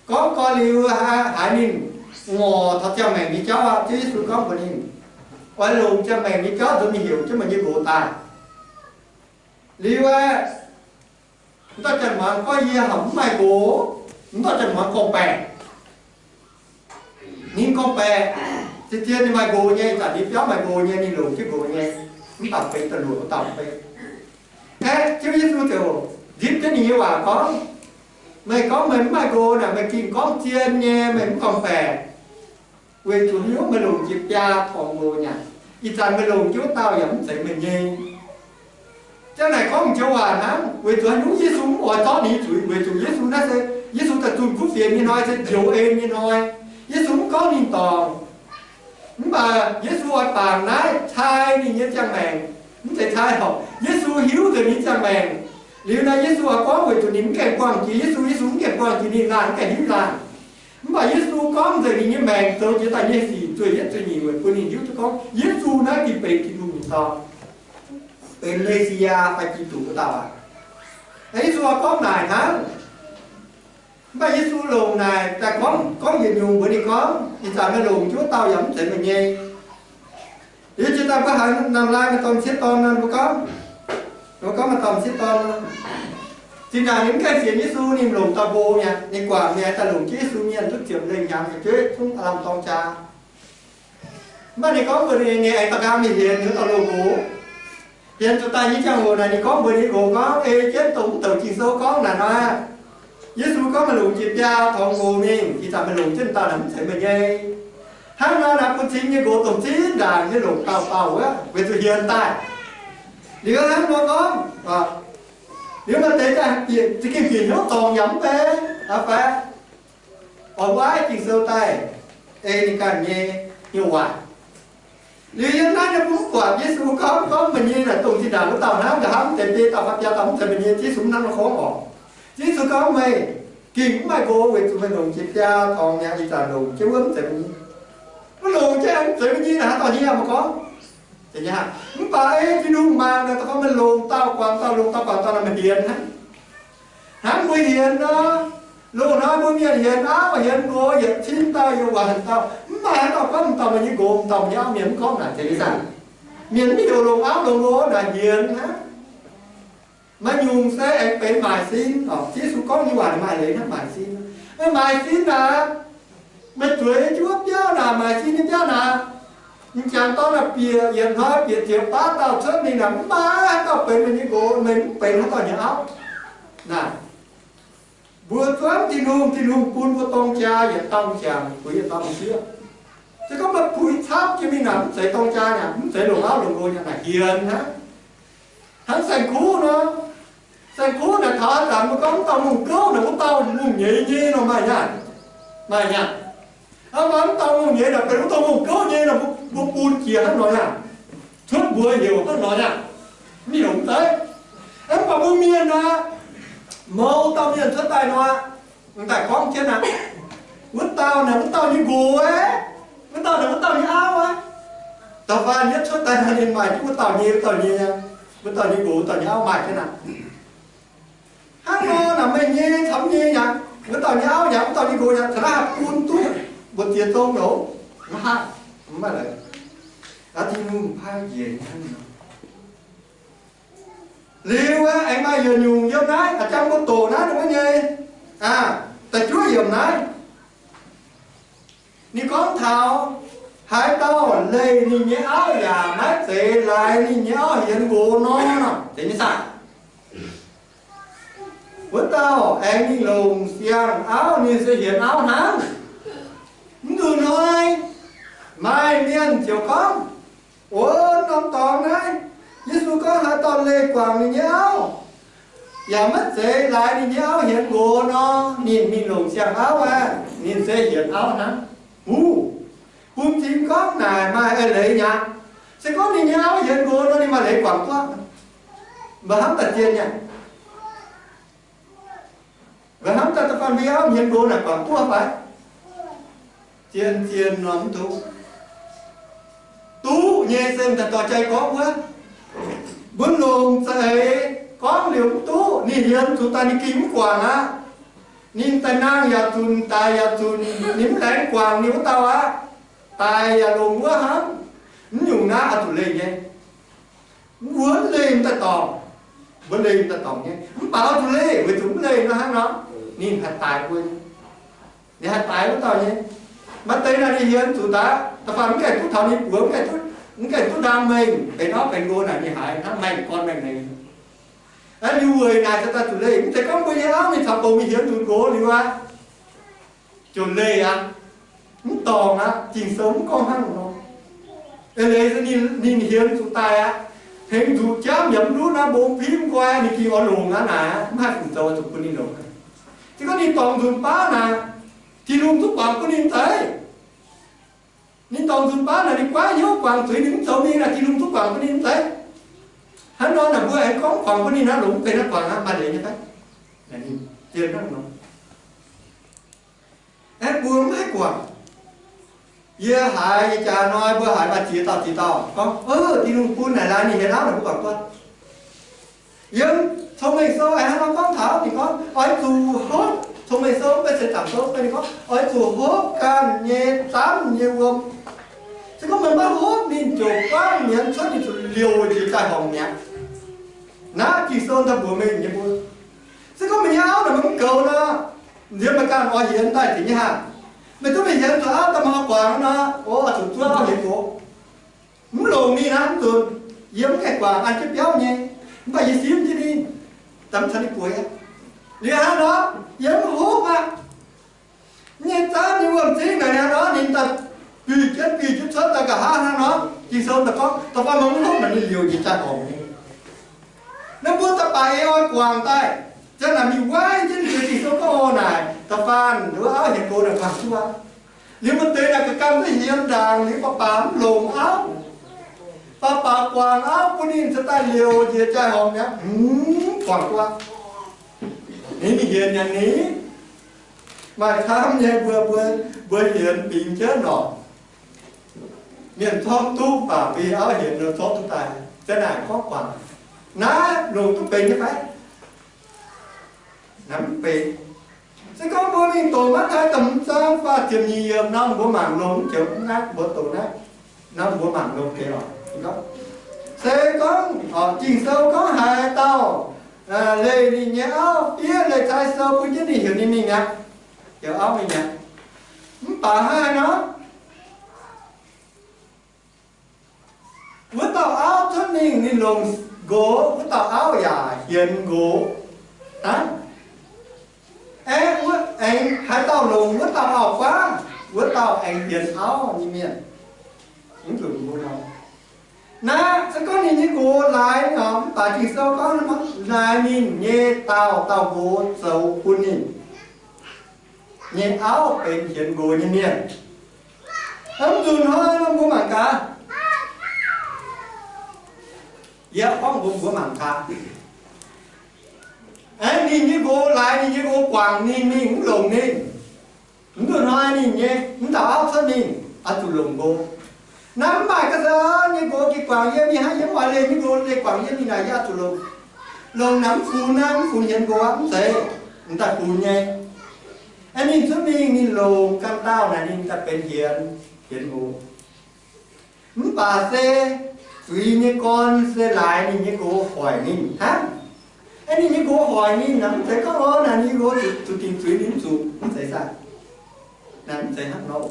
gorngv gorn liuz haaix ninh ngorc taux ziangh maengc nyei jauv aqv. Ziouv Yesu gorngv mbuox ninh, oix longc ziangh maengc nyei jauv nzuonx mingh heuc jienv meih nyei nqox daaih. Liuz aeqv, m'dauh janx-muangz gorngv, yie horpc mv maaih nqox. M'dauh janx-muangz gorngv-baeqc, ninh gorngv-baeqc, zien-zien ninh maaih nqox nyei, ih zanc ninh biauv maaih nqox nyei, ninh longc jienv nqox nyei, mv baac benx da'luoqc wuov dauh benx. Aeqv, Ziouv Yesu ziouc nzipc jienv ninh nyei waac gorngv, meih gorngv meih mv maaih nqox naaic, meih gengh gorngv zien nyei, meih mv gorngv-baeqc. Weic zuqc haaix nyungc meih longc jiex biaa torngx nqox nyanc, ih zanc meih longc jienv wuov dauh yaac mv zeiz meih nyei. Ziang naaic gorngv joux waac hnangv, weic zuqc haaix nyungc Yesu mv oix zorqv ninh nyei zuiz, weic zuqc Yesu naaiv se, Yesu daaih zunh kuv fienx nyei hnoi se njoux en nyei hnoi. Yesu mv gorngv ninh dorngc. Mv baac Yesu oix bangc naaiv cai ninh nyei ziangh maengc. Mv zeiz cai horpc, Yesu hiuv nzengc ninh nyei ziangh maengc. Liuz naaiv Yesu oix gorngv weic zuqc ninh mv gaengh buangh jiex Yesu, Yesu mv gaengh buangh jiex ninh laanh, mv gaengh hiuv laanh. Mv baac Yesu gorngv nzengc ninh nyei maengc zoux jiex daaih nyei sic zueih yietv zueih nyeic weic bun ninh hiuv duqv gorngv Yesu naaiv gengh benx Tin-Hungh nyei Dorn, benx Me^si^yaa fai Giduc wuov dauh aqv. Yesu oix gorngv naaic hnangv. Mv baac Yesu longc naaic daaih gorngv, gorngv yietc nyungc mbuox ninh gorngv, ih zanc meih longc jienv wuov dauh yaac mv zeiz meih nyei. Liuz jiex daaih mbuo haiz naamh lai maaih dorh m'sieqv dorn nor, mbuo gorngv, mbuo gorngv maaih dorh m'sieqv dorn nor, zinh ndaangc ninh mv gaengh sienx Yesu, ninh longc dauh nqox mi'aqv. Ninh guangc mi'aqv, daaih longc jienv Yesu mienh duqv ziepc lengh hnyangx, fu'jueiv zungv aav lamh dorng jaa. Mv baac ninh gorngv mbuox ninh, ninh aengx da'nqaang mingh hienx ninh dauh loz-nqox. Hienx zuqc daaih nyei ziangh hoc naaic, ninh gorngv mbuox ninh nqox gorngv, ei jienv dongh wuov douc Ging-Sou gorngv naaic nor, Yesu gorngv meih longc jiex biaa torngx nqox mingh, ih zanc meih longc jienv dauh naaic mv zeiz meih nyei. Hnangv nor naaic, bun cing nyei nqox dongh zinh ndaangc nyei longc dauh dauh wuov, weic zuqc hienx daaih. Liuz hnangv nor gorngv, liuz maaih deix daaih bieqc, za'gengh bieqc hnyouv dorngc yaac mv benx, aa, fai oix waaiv Ging-Sou daaih ei ninh ganh nyei hnyouv waac. Liuz yiem naaiv nyei bun mv buatc Yesu gorngv, gorngv meih nyei naaic dongh zinh ndaangc wuov dauh hnangv, nqa'haav mv zeiz biei dauh fai biaa dauh mv zeiz meih nyei, Yesu mv hnangv nor gorngv oc. Yesu gorngv meih gengh mv maaih nqox weic zuqc meih longc jiex biaa torngx mi'aqv, ih zanc longc jienv wuov mv zeiz meih nyei. Mv longc jienv mv zeiz meih nyei naaic, haaix dauh nyei aqv meih gorngv? Mv baac ei Tin-Hungh mangc naaic, da'faanh meih longc dauh guangc dauh, longc dauh guangc dauh naaic meih hienx hnangv. Hnangv mbuo hienx nor, loz-hnoi mbuo mienh hienx auv hienx nqox yietc cin dauh yaac waanc dauh, mv maaih haaix dauh gorngv m'dauh meih nyei nqox, m'dauh meih nyei auv, mienh mv gorngv naaic zeiz ih zanc. Mienh mv heuc longc auv longc nqox naaic hienx hnangv. Maaih nyungc se aengx benx maaic sin oc. Yesu gorngv nyei waac maaih leiz hnangv maaic sin. Maaic sin naaic, meih zueiz jienv wuov biauv naaic, maaic sin nyei biauv naaic, m'jangc dorn naaic bieqc yietc hnoi bieqc ziepc baav dauh cuotv mingh naaic, mv maaih haaix dauh benx meih nyei nqox, meih mv benx haaix dauh nyei auv. Naaic, mbuo zuangv Tin-Hungh, Tin-Hungh bun mbuo dorng jaa yietc dauh m'jangc, bueix yietc dauh m'sieqv. Se gorngv meih puix camv jiex mingh naaic, mv zeiz dorng jaa aqv, mv zeiz longc auv longc nqox aqv, naaic hienx hnangv. Hnangv saeng-kuv nor, saeng-kuv naaic taux ih zanc mbuo gorngv mv dauh ngongh gouv naaic, wuov dauh ngongh nyeiz nyei nor maaih nyei aqv, maaih nyei aqv. Hnangv nor mv dauh ngongh nyeiz naaic benx wuov dauh ngongh gouv nyei nor, mbuo bun jiex hnangv nor aqv, cuotv mbuox heuc hnangv nor aqv, mv heuc mv zeiz. Mv baac mbuo mienh nor, mouz dauh mienh cuotv daaih nor, daaih gorngv jienv aqv, wuov dauh naaic wuov dauh nyei nqox aqv, wuov dauh naaic wuov dauh nyei auv aqv. Da'faanh yietv cuotv daaih nor ninh maaih jienv wuov dauh nyei, wuov dauh nyei, wuov dauh nyei nqox, wuov dauh nyei auv maaih jienv aqv. Hnangv nor naaic meih nyei caux mv nyei aqv, wuov dauh nyei auv aqv, wuov dauh nyei nqox aqv, caux naaiv haih bun duqv mbu'ziex zong loz, mv haih, mv maaih leiz. Aa, Tin-Hungh paaiv njiec hnangv nor. Liuz aeqv, aengx maaih yietc nyungc yiem naaiv, a'jang mbuo doqc naaiv wuov nyei, aa, da'juov yiemc naaiv. Ninh gorngv taux, haaix dauh leih ninh nyei auv yaac maiv zeiz laaix ninh nyei auv hienx nqox nor, zeiz nyei saah? Wuov dauh aengx mingh longc siang-auv, ninh se hienx auv hnangv. Mv nzunc hnoi maaih mienh ziouc gorngv, o, norm dorngx naaiv, Yesu gorngv haaix dauh leih guangc ninh nyei auv yaac maiv zeiz laaix ninh nyei auv hienx nqox nor, ninh mingh longc siang-auv aqv, ninh se hienx auv hnangv. Huv, bun cing gorngv naaic maaih eix leiz nyei aqv. Se gorngv ninh nyei auv hienx nqox nor, ninh maaih leiz guangc duqv. Mba'hnamv daaih zien nyei. Mba'hnamv daaih da'faanh mbuo auv hienx nqox naaic guangc duqv fai? Zien zien nor mv duqv. Duqv nyei se daaih dorh jai gorngv wuov. Mbuo longc za'eix gorngv liuz mv duqv, ninh hienx zuqc daaih ninh gengh mv guangc aqv. Ninh daaih nangh yaac zunc, daic yaac zunc, ninh mv laengz guangc ninh wuov dauh aqv. Daic yaac longc wuov hnangv. Mv nyungc naaiv oix zuqc leih nyei. Mbuo mv leih mv daaih dorngc. Mbuo leih mv daaih dorngc nyei. Mv baac oix zuqc leih, weic zuqc mv leih nor hnangv nor, ninh haih daic mbuo nyei. Ninh haih daic wuov dauh nyei. Maaih deix naaic ninh hienx zuqc daaih, da'faanh mv gaengh duqv taux ninh buoz, mv gaengh duqv, mv gaengh duqv ndaam mengh, benx orv benx nqo naaic ninh haiz hnangv maengh gorn maengh neix. Liuz weic naaic se daaih zuqc leih. Mv zeiz gorngv mbuo nyei auv mingh caux bouc mingh hienx zuqc nqox liuz aqv, ziouc leih aqv, mv dorngc aqv. Ging-Sou mv gorngv hnangv nor. Eix leiz ninh, ninh hienx zuqc daaih aqv, tengx zuqc jangv yaac mv luv naaiv mbong pimv nqoi, ninh gengh oix longc aqv naaic, mv haih fungc zoux zuqc bun ninh longc. Se gorngv ninh dorngc nzunc baav naaic, Tin-Hungh duqv guangc bun ninh mv zeiz? Ninh dorngc nzunc baav naaic, ninh guaiv hnyouv guangc zuiz, ninh mv zoux mingh naaic, Tin-Hungh duqv guangc bun ninh mv zeiz? Hnangv nor naaic mbuo aengx gorngv guangc bun ninh naaic, longc mv benx naaiv guangc aqv, maaih leiz nyei fai? Zien hnangv nor. Aeqv, mbuo mv haih guangc. Yie haiz nyei jaax hnoi mbuo haiz maaih ziex dauh ziex dauh gorngv, Ov, Tin-Hungh bun naaic laaix ninh hienx auv naaic mbuo guangc duqv. Yiem Cong-Mengh Sou aengx hnangv nor gorngv taux, ninh gorngv oix zuqc hopv. Cong-Mengh Sou mv baac se Zaangc Sou, ninh gorngv oix zuqc hopv ganh nyei zaanv nyei wuom. Se gorngv meih maiv hopv, ninh ziouc buangv mienz cuotv, ninh zuqc liouc njiec jaaix horngc mi'aqv. Naaiv Ging-Sou daaih mbuox meih nyei mbuo, se gorngv meih nyei auv naaic meih mv goux nor, nziex meih ganh oix hienx daaih deix nyei haah? Meih duqv meih hienx zuqc auv daaih meih oix guangc nor, o, zuqc zuov auv hienx gox. Mv longc ninh hnangv, mv zunc. Yie mv gaengh guangc, an jienv biauv nyei, mv baac yie simv jienv ninh, daaih mv caux ninh bueix aqv. Liuz hnangv nor, yie mv hopv aqv. Nyei zaanv nyei wuom-zingv naaic hnangv nor, ninh daaih biux jienv biux jienv cuotv daaih nqa'haav hnangv nor, Ging-Sou daaih gorngv, da'faanh meih mv hopv naaic, ninh liouc njiec jaaix horngc nyei. Naaiv mbuo daaih baac ei oix guangc daaih, zanc naaic mingh waiv jienv ninh zueiz Ging-Sou gorngv naaic, da'faanh wuov auv hienx gox naaic guangc duqv aqv. Liuz maaih deix naaic ga'ganh duqv hienx ndaangc liuz, baac baac mv longc auv. Baac baac guangc auv bun ninh cingx daaih liouc njiec jaaix horngc mi'aqv, mv guangc duqv aqv. Ninh mingh hienx nyanc ni. Maaih camv nyei mbuo, mbuo, mbuo hienx bingx jienv norqc. Mienh zorqv duqv baac mbuo auv hienx nor zorqv duqv daaih. Zanc naaic gorngv guangc, naaiv longc duqv benx nyei fai? Naaiv mv benx. Se gorngv mbuo mingh doqc Matv^taai da'hmz zaang faah ziepc nyeic yiemc nor, mbuo mangc longx joux naaiv, mbuo doqc naaiv nor, mbuo mangc longx deix lorqc. Se gorngv Ging-Sou gorngv haaix dauh leih ninh nyei auv fiev leih cai sou bun jienv ninh heuc ninh mingh mi'aqv, heuc auv mingh mi'aqv. Mv baac hnangv haaix nor, wuov dauh auv cuotv mingh ninh longc nqox, wuov dauh auv yaac hienx nqox hnangv. Aengx wuov, aengx haaix dauh longc wuov dauh auv-guaav, wuov dauh aengx hienx auv nyei mienh. Mv zuqc mbuo nor, naaiv se gorngv ninh nyei nqox laaix nor, mv baac Ging-Sou gorngv naaiv ninh nyei dauh dauh nqox zoux bun ninh nyei auv benx hienx nqox nyei mienh. Mv nzunc hnoi nor mbuo mangc gaax, yie gorngv mbuo, mbuo mangc gaax. Aengx ninh nyei nqox laaix ninh nyei nqox guangc ninh mingh mv longc ninh. Mv nzunc hnoi ninh nyei mv dauh auv cuotv mingh oix zuqc longc nqox. Naaiv mv baac ga'naaiv nyei nqox gengh guangc yie mingh hnangv, yie mv oix leih nyei nqox leih guangc yie mingh naaic, yie oix zuqc longc. Longc naaiv mv funx naaiv, mv funx hienx nqox aqv, mv zeiz, mv daaih funx nyei. Aengx ninh cuotv mingh ninh longc ganh dauh naaic ninh daaih benx hienx, hienx nqox. Mv baac se zuiz nyei gorn se laaix ninh nyei nqox hoic ninh hnangv. Aeqv, ninh nyei nqox hoic ninh, naaic mv zeiz gorngv lorqc, naaic ninh nqox zuqc dingc zuiz ninh mv zuqc, mv zeiz saah? Naaic mv zeiz hnangv nor.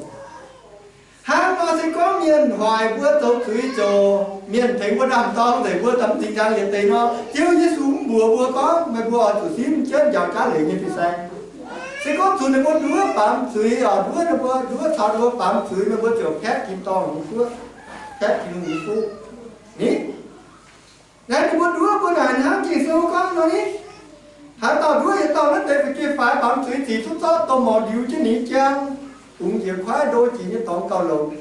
Hnangv nor se gorngv mienh hoic mbuo zoux zuiz zoc, mienh tengx mbuo ndaam-dorng nzengc, mbuo daaih mv zingh njang yietc deix nor, Ziouv Yesu mv mbuox mbuo gorngv meih mbuo oix zuqc simv jienv njaaux jaav leiz nyei fin-saeng. Se gorngv zuqc ninh mbuo nduov baamz zuiz, oix nduov ninh mbuo, nduov caux ninh mbuo baamz zuiz, meih mbuo ziouc kaeqv tin-dorngh nyei fuqv, kaeqv Tin-Hungh nyei fuqv. Ni, naaiv ninh mbuo nduov mbuo naaic hnangv Ging-Sou gorngv nor ni, haaix dauh nduov yietc dauh naaiv deix fu'jueiv-faix baamz zuiz zic duqv zorqv dongh morc ndiux jienv ninh nyei jang, bungx njiec kuaaiv ndo jiex nyei dorngx gauh longx.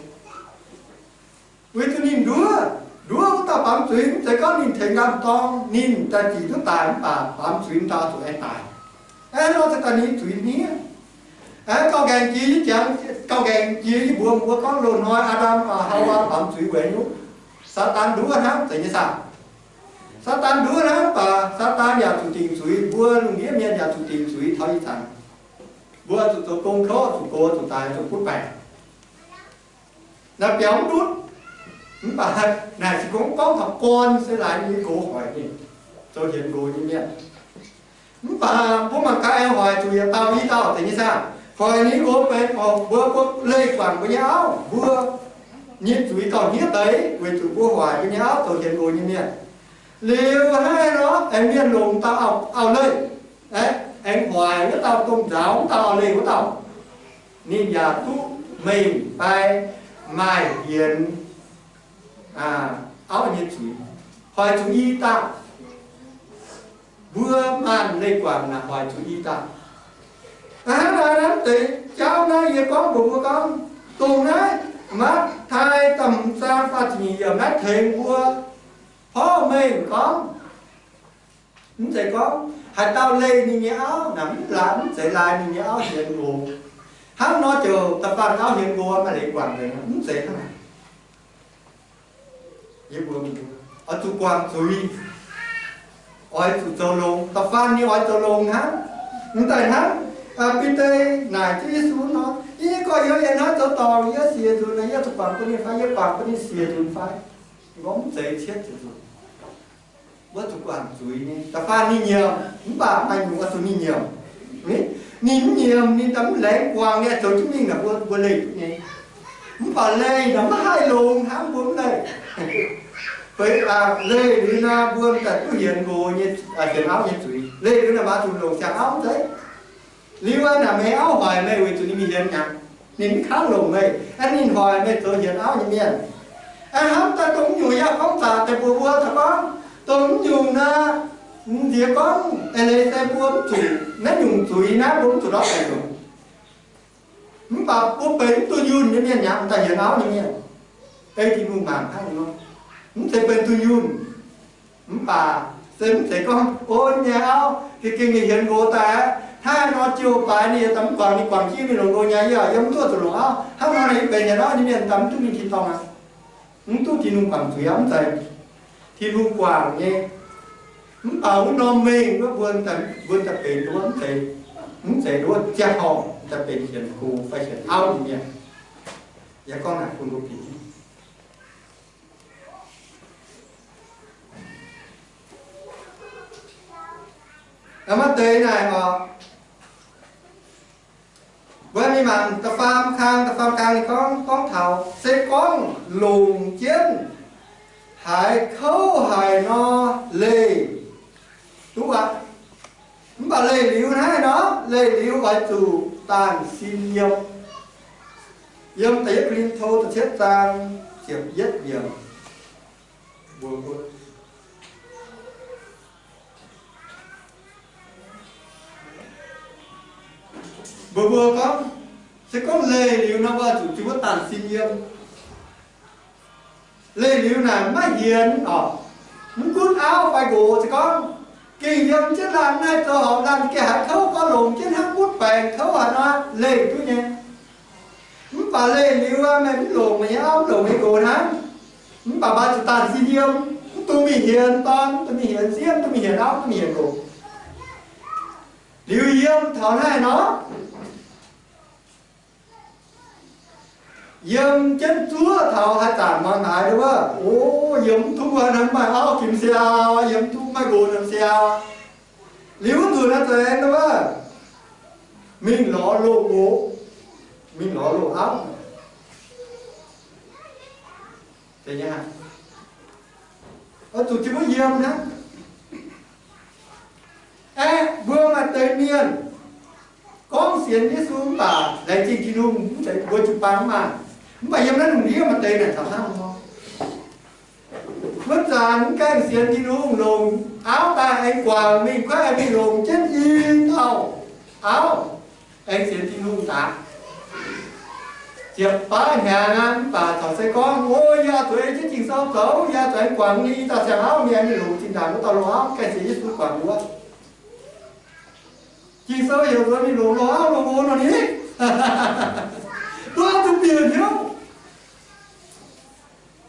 Weic zuqc ninh nduov, nduov wuov dauh baamz zuiz, mv zeiz gorngv ninh tengx ndaam-dorng ninh daaih zic duqv daic, mv baac baamz zuiz dauh zuqc aengx daic. Aeqv, nor se daaih ninh zuiz hniev. Aeqv, gauh ngaengc jiex yie jangx, gauh ngaengc jiex yie mbuox mbuo gorngv loz-hnoi Aa^ndam, Haawaa baamz zuiz weic nyungc Saadaan nduov hnangv, zeiz nyei saah? Saadaan nduov hnangv, mv baac Saadaan yaac zuqc dingc zuiz. Mbuo lungh ndiev mienh yaac zuqc dingc zuiz taux ih zanc. Mbuo zuqc zoux gong kouv, zuqc gox, zuqc daix, zuqc butv baengc. Naaiv biaux mv ndutv. Mv baac naaic se gorngv, gorngv taux gorn se laaix ninh nyei nqox hoic ninh zoux hienx nqox nyei mienh. Mv baac mbuo mangc gaax aengx hoic zuqc yietc dauh i dauh deix nyei saah? Hoic ninh nqox benx mbuo, mbuo leih guangc mbuo nyei auv, mbuo nyei zuiz gauh hniev deix, weic zuqc mbuo hoic mbuo nyei auv zoux hienx nqox nyei mienh. Liuz hnangv naaiv nor, aengx mienh longc dauh auv-leih, aengx hoic wuov dauh, dongh nzaaux wuov dauh, auv-leih wuov dauh, ninh yaac duqv mengh fai maaih hienx auv nyei zuiz. Hoic zuqc i dauh. Mbuo maanc leih guangc naaic hoic zuqc i dauh. Hnangv naaiv, naaiv deix jauv naaiv yie gorngv mbuox mbuo gorngv, dongh naaiv Matv^taai da'hmz zaang faah ziepc nyeic yiemc naaiv tengx mbuo porv mengh gorngv, mv zeiz gorngv haaix dauh leih ninh nyei auv naaic, mv laaix, mv zeiz laaix ninh nyei auv hienx nqox. Hnangv nor ziouc da'faanh auv hienx nqox maaih leiz guangc nzengc, mv zeiz hnangv naaic. Yie mbuox mbuo, oix zuqc guangc zuiz, oix zuqc zoux longx. Da'faanh ninh oix zoux longx hnangv. Mv daaih hnangv Bide naaic Ziouv Yesu nor, yie nyei gorx-youz yietc hnoi zoux dorngc, yie siec nzunc, yie zuqc guangc bun ninh fai? Yie guangc bun ninh siec nzunc fai? Gorngv mv zeiz cietv nzunc. Mbuo zuqc guangc zuiz nyei. Da'faanh ninh nyiemc, mv baac maaih nyungc oix zuqc ninh nyiemc. Ninh mv nyiemc, ninh daaih mv laengz guangc, ninh zoux jienv mingh naaic, mbuo, mbuo leih duqv nyei. Mv baac leih naaic maiv haih longx hnangv mbuo mv leih. Feix leih liuz nor, mbuo daaih duqv hienx nqox nyei, hienx auv nyei zuiz. Leih liuz naaic maaz zuqc longc siang-auv mv zeiz. Liuz aqv, naaic meih auv hoic meih weic zuqc ninh mingh hienx hnyangx, ninh mv kangv longc meih, aeqv, ninh hoic meih zoux hienx auv nyei mienh. Aeqv, hnamv daaih dongh mv nyungc yaac gorngv zaqc deix mbuox mbuo taux gorngv, dongh mv nyungc naaiv, m'nziex gorngv eix leiz se mbuo mv zuqc naaiv nyungc zuiz naaiv mbuo mv zuqc ndortv daaih longc. Mv baac mbuo benx mv dunh yunh nyei mienh nyaqc, m'daaih hienx auv nyei mienh, ei Tin-Hungh mangc hnangv nor, mv zeiz benx dunh yunh. Mv baac se mv zeiz gorngv, o, nyei auv gengh gengh mingh hienx nqox daaih aqv, hnangv nor jiu baaix ninh daaih mv guangc, ninh guangc jienv mingh longc nqox nyei, yie yiem duqv zuqc longc auv. Hnangv nor ninh benx hienx auv nyei mienh daaih mv duqv mingh tin-dorngh aqv. Mv duqv Tin-Hungh guangc zuiz aqv, mv zeiz. Tin-Hungh guangc nyei. Mv baac wuov norm mengh wuov mbuo, mbuo daaih benx wuov mv zeiz, mv zeiz wuov ziangh horngh daaih benx hienx nqox fai hienx auv nyei mienh. Yie gorngv naaic bun mbuo bieqc. Maiv deix naaic oc, mbuo mingh mangc da'faam kang, da'faam kang ninh gorngv, gorngv taux se gorngv longc jienv haaix kouv haic nor, leih duqv aqv. Mv baac leih liuz naaiv nor, leih liuz oix zuqc daanh sin yiem. Yiem da'yietv Ko^lin^to da'cietv zaang ziepc yietv yiemc. Mbuox mbuo, mbuox mbuo gorngv, se gorngv leih liuz nor, mbuo zuqc jiu wuov daanh sin yiem. Leih liuz naaic maiv hienx oc. Mv gunv auv fai nqox, se gorngv gengh yiem jienv laanh naaiv zoux horpc laanh gengh haiz kouv gorngv longc jienv hnangv mutv baengc kouv haaix nor, leih duqv nyei. Mv baac leih liuz aqv, meih mv longc meih nyei auv, mv longc meih nqox hnangv. Mv baac maaih zuqc daanh sin yiem, mv dungx mingh hienx dorn, mv dungx mingh hienx sieqv, mv dungx mingh hienx auv, mv dungx mingh hienx nqox. Liuz yiem taux naaiv nor, yiem jienv zuov taux haaix zanc muangx haaix wuov, o, yiem mv duqv wuov, hnangv maaih auv ginx siau, yiem mv duqv maaih nqox hnangv siau. Liuz wuov nzunc naaiv za'eix wuov, mingh lorz loz-nqox, mingh lorz loz-auv. Oix zuqc jiu wuov yiem hnangv. Aeqv, mbuo maaih deix mienh gorngv sienx Yesu mv baac laengz zingh Tin-Hungh, mv zeiz mbuo jiu-baang mv maaih. Mv baac yiem naaiv lungh ndiev maaih deix naaic taux hnangv nor. Wuov zanc mv gaengh sienx Tin-Hungh, longc auv daaih aengx guangc mingh kuaaiv aengx mingh longc jienv i dauh auv, aengx sienx Tin-Hungh daaih ziepc baav hnyangx aqv. Mv baac caux se gorngv, o, yie zuqc ei jienv Ging-Sou zoux, yie zuqc aengx guangc ninh i dauh siang-auv, mingh aengx mingh longc zinh ndaangc wuov dauh loz-auv, gaengh sienx Yesu guangc wuov. Ging-Sou heuc mbuo mingh longc loz-auv loz-nqox nor ni, duqv zuqc bieqc hnyouv.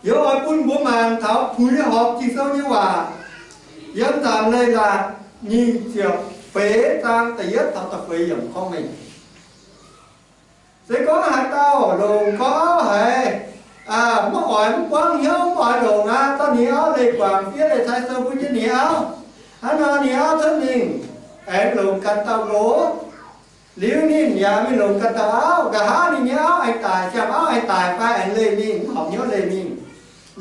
Yie oix bun mbuo mangc taux puix horpc Ging-Sou nyei waac. Yiem Nzanc Leiz-Latc nyic ziepc feix zaang da'yietv taux da'feix yiemc gorngv mengh, se gorngv haaix dauh longc gorngv auv haiz, maiv oix, mv buangv hnyouv, mv oix longc aqv, zorqv ninh auv leih guangc fiev leih cai sou bun jienv ninh auv. Hnangv nor ninh auv cuotv mingh aengx longc ganh dauh nqox. Liuz ninh yaac mingh longc ganh dauh auv. Nqa'haav ninh nyei auv aengx daic, siang-auv aengx daic fai aengx leih mingh, mv horpc hnyouv leih mingh.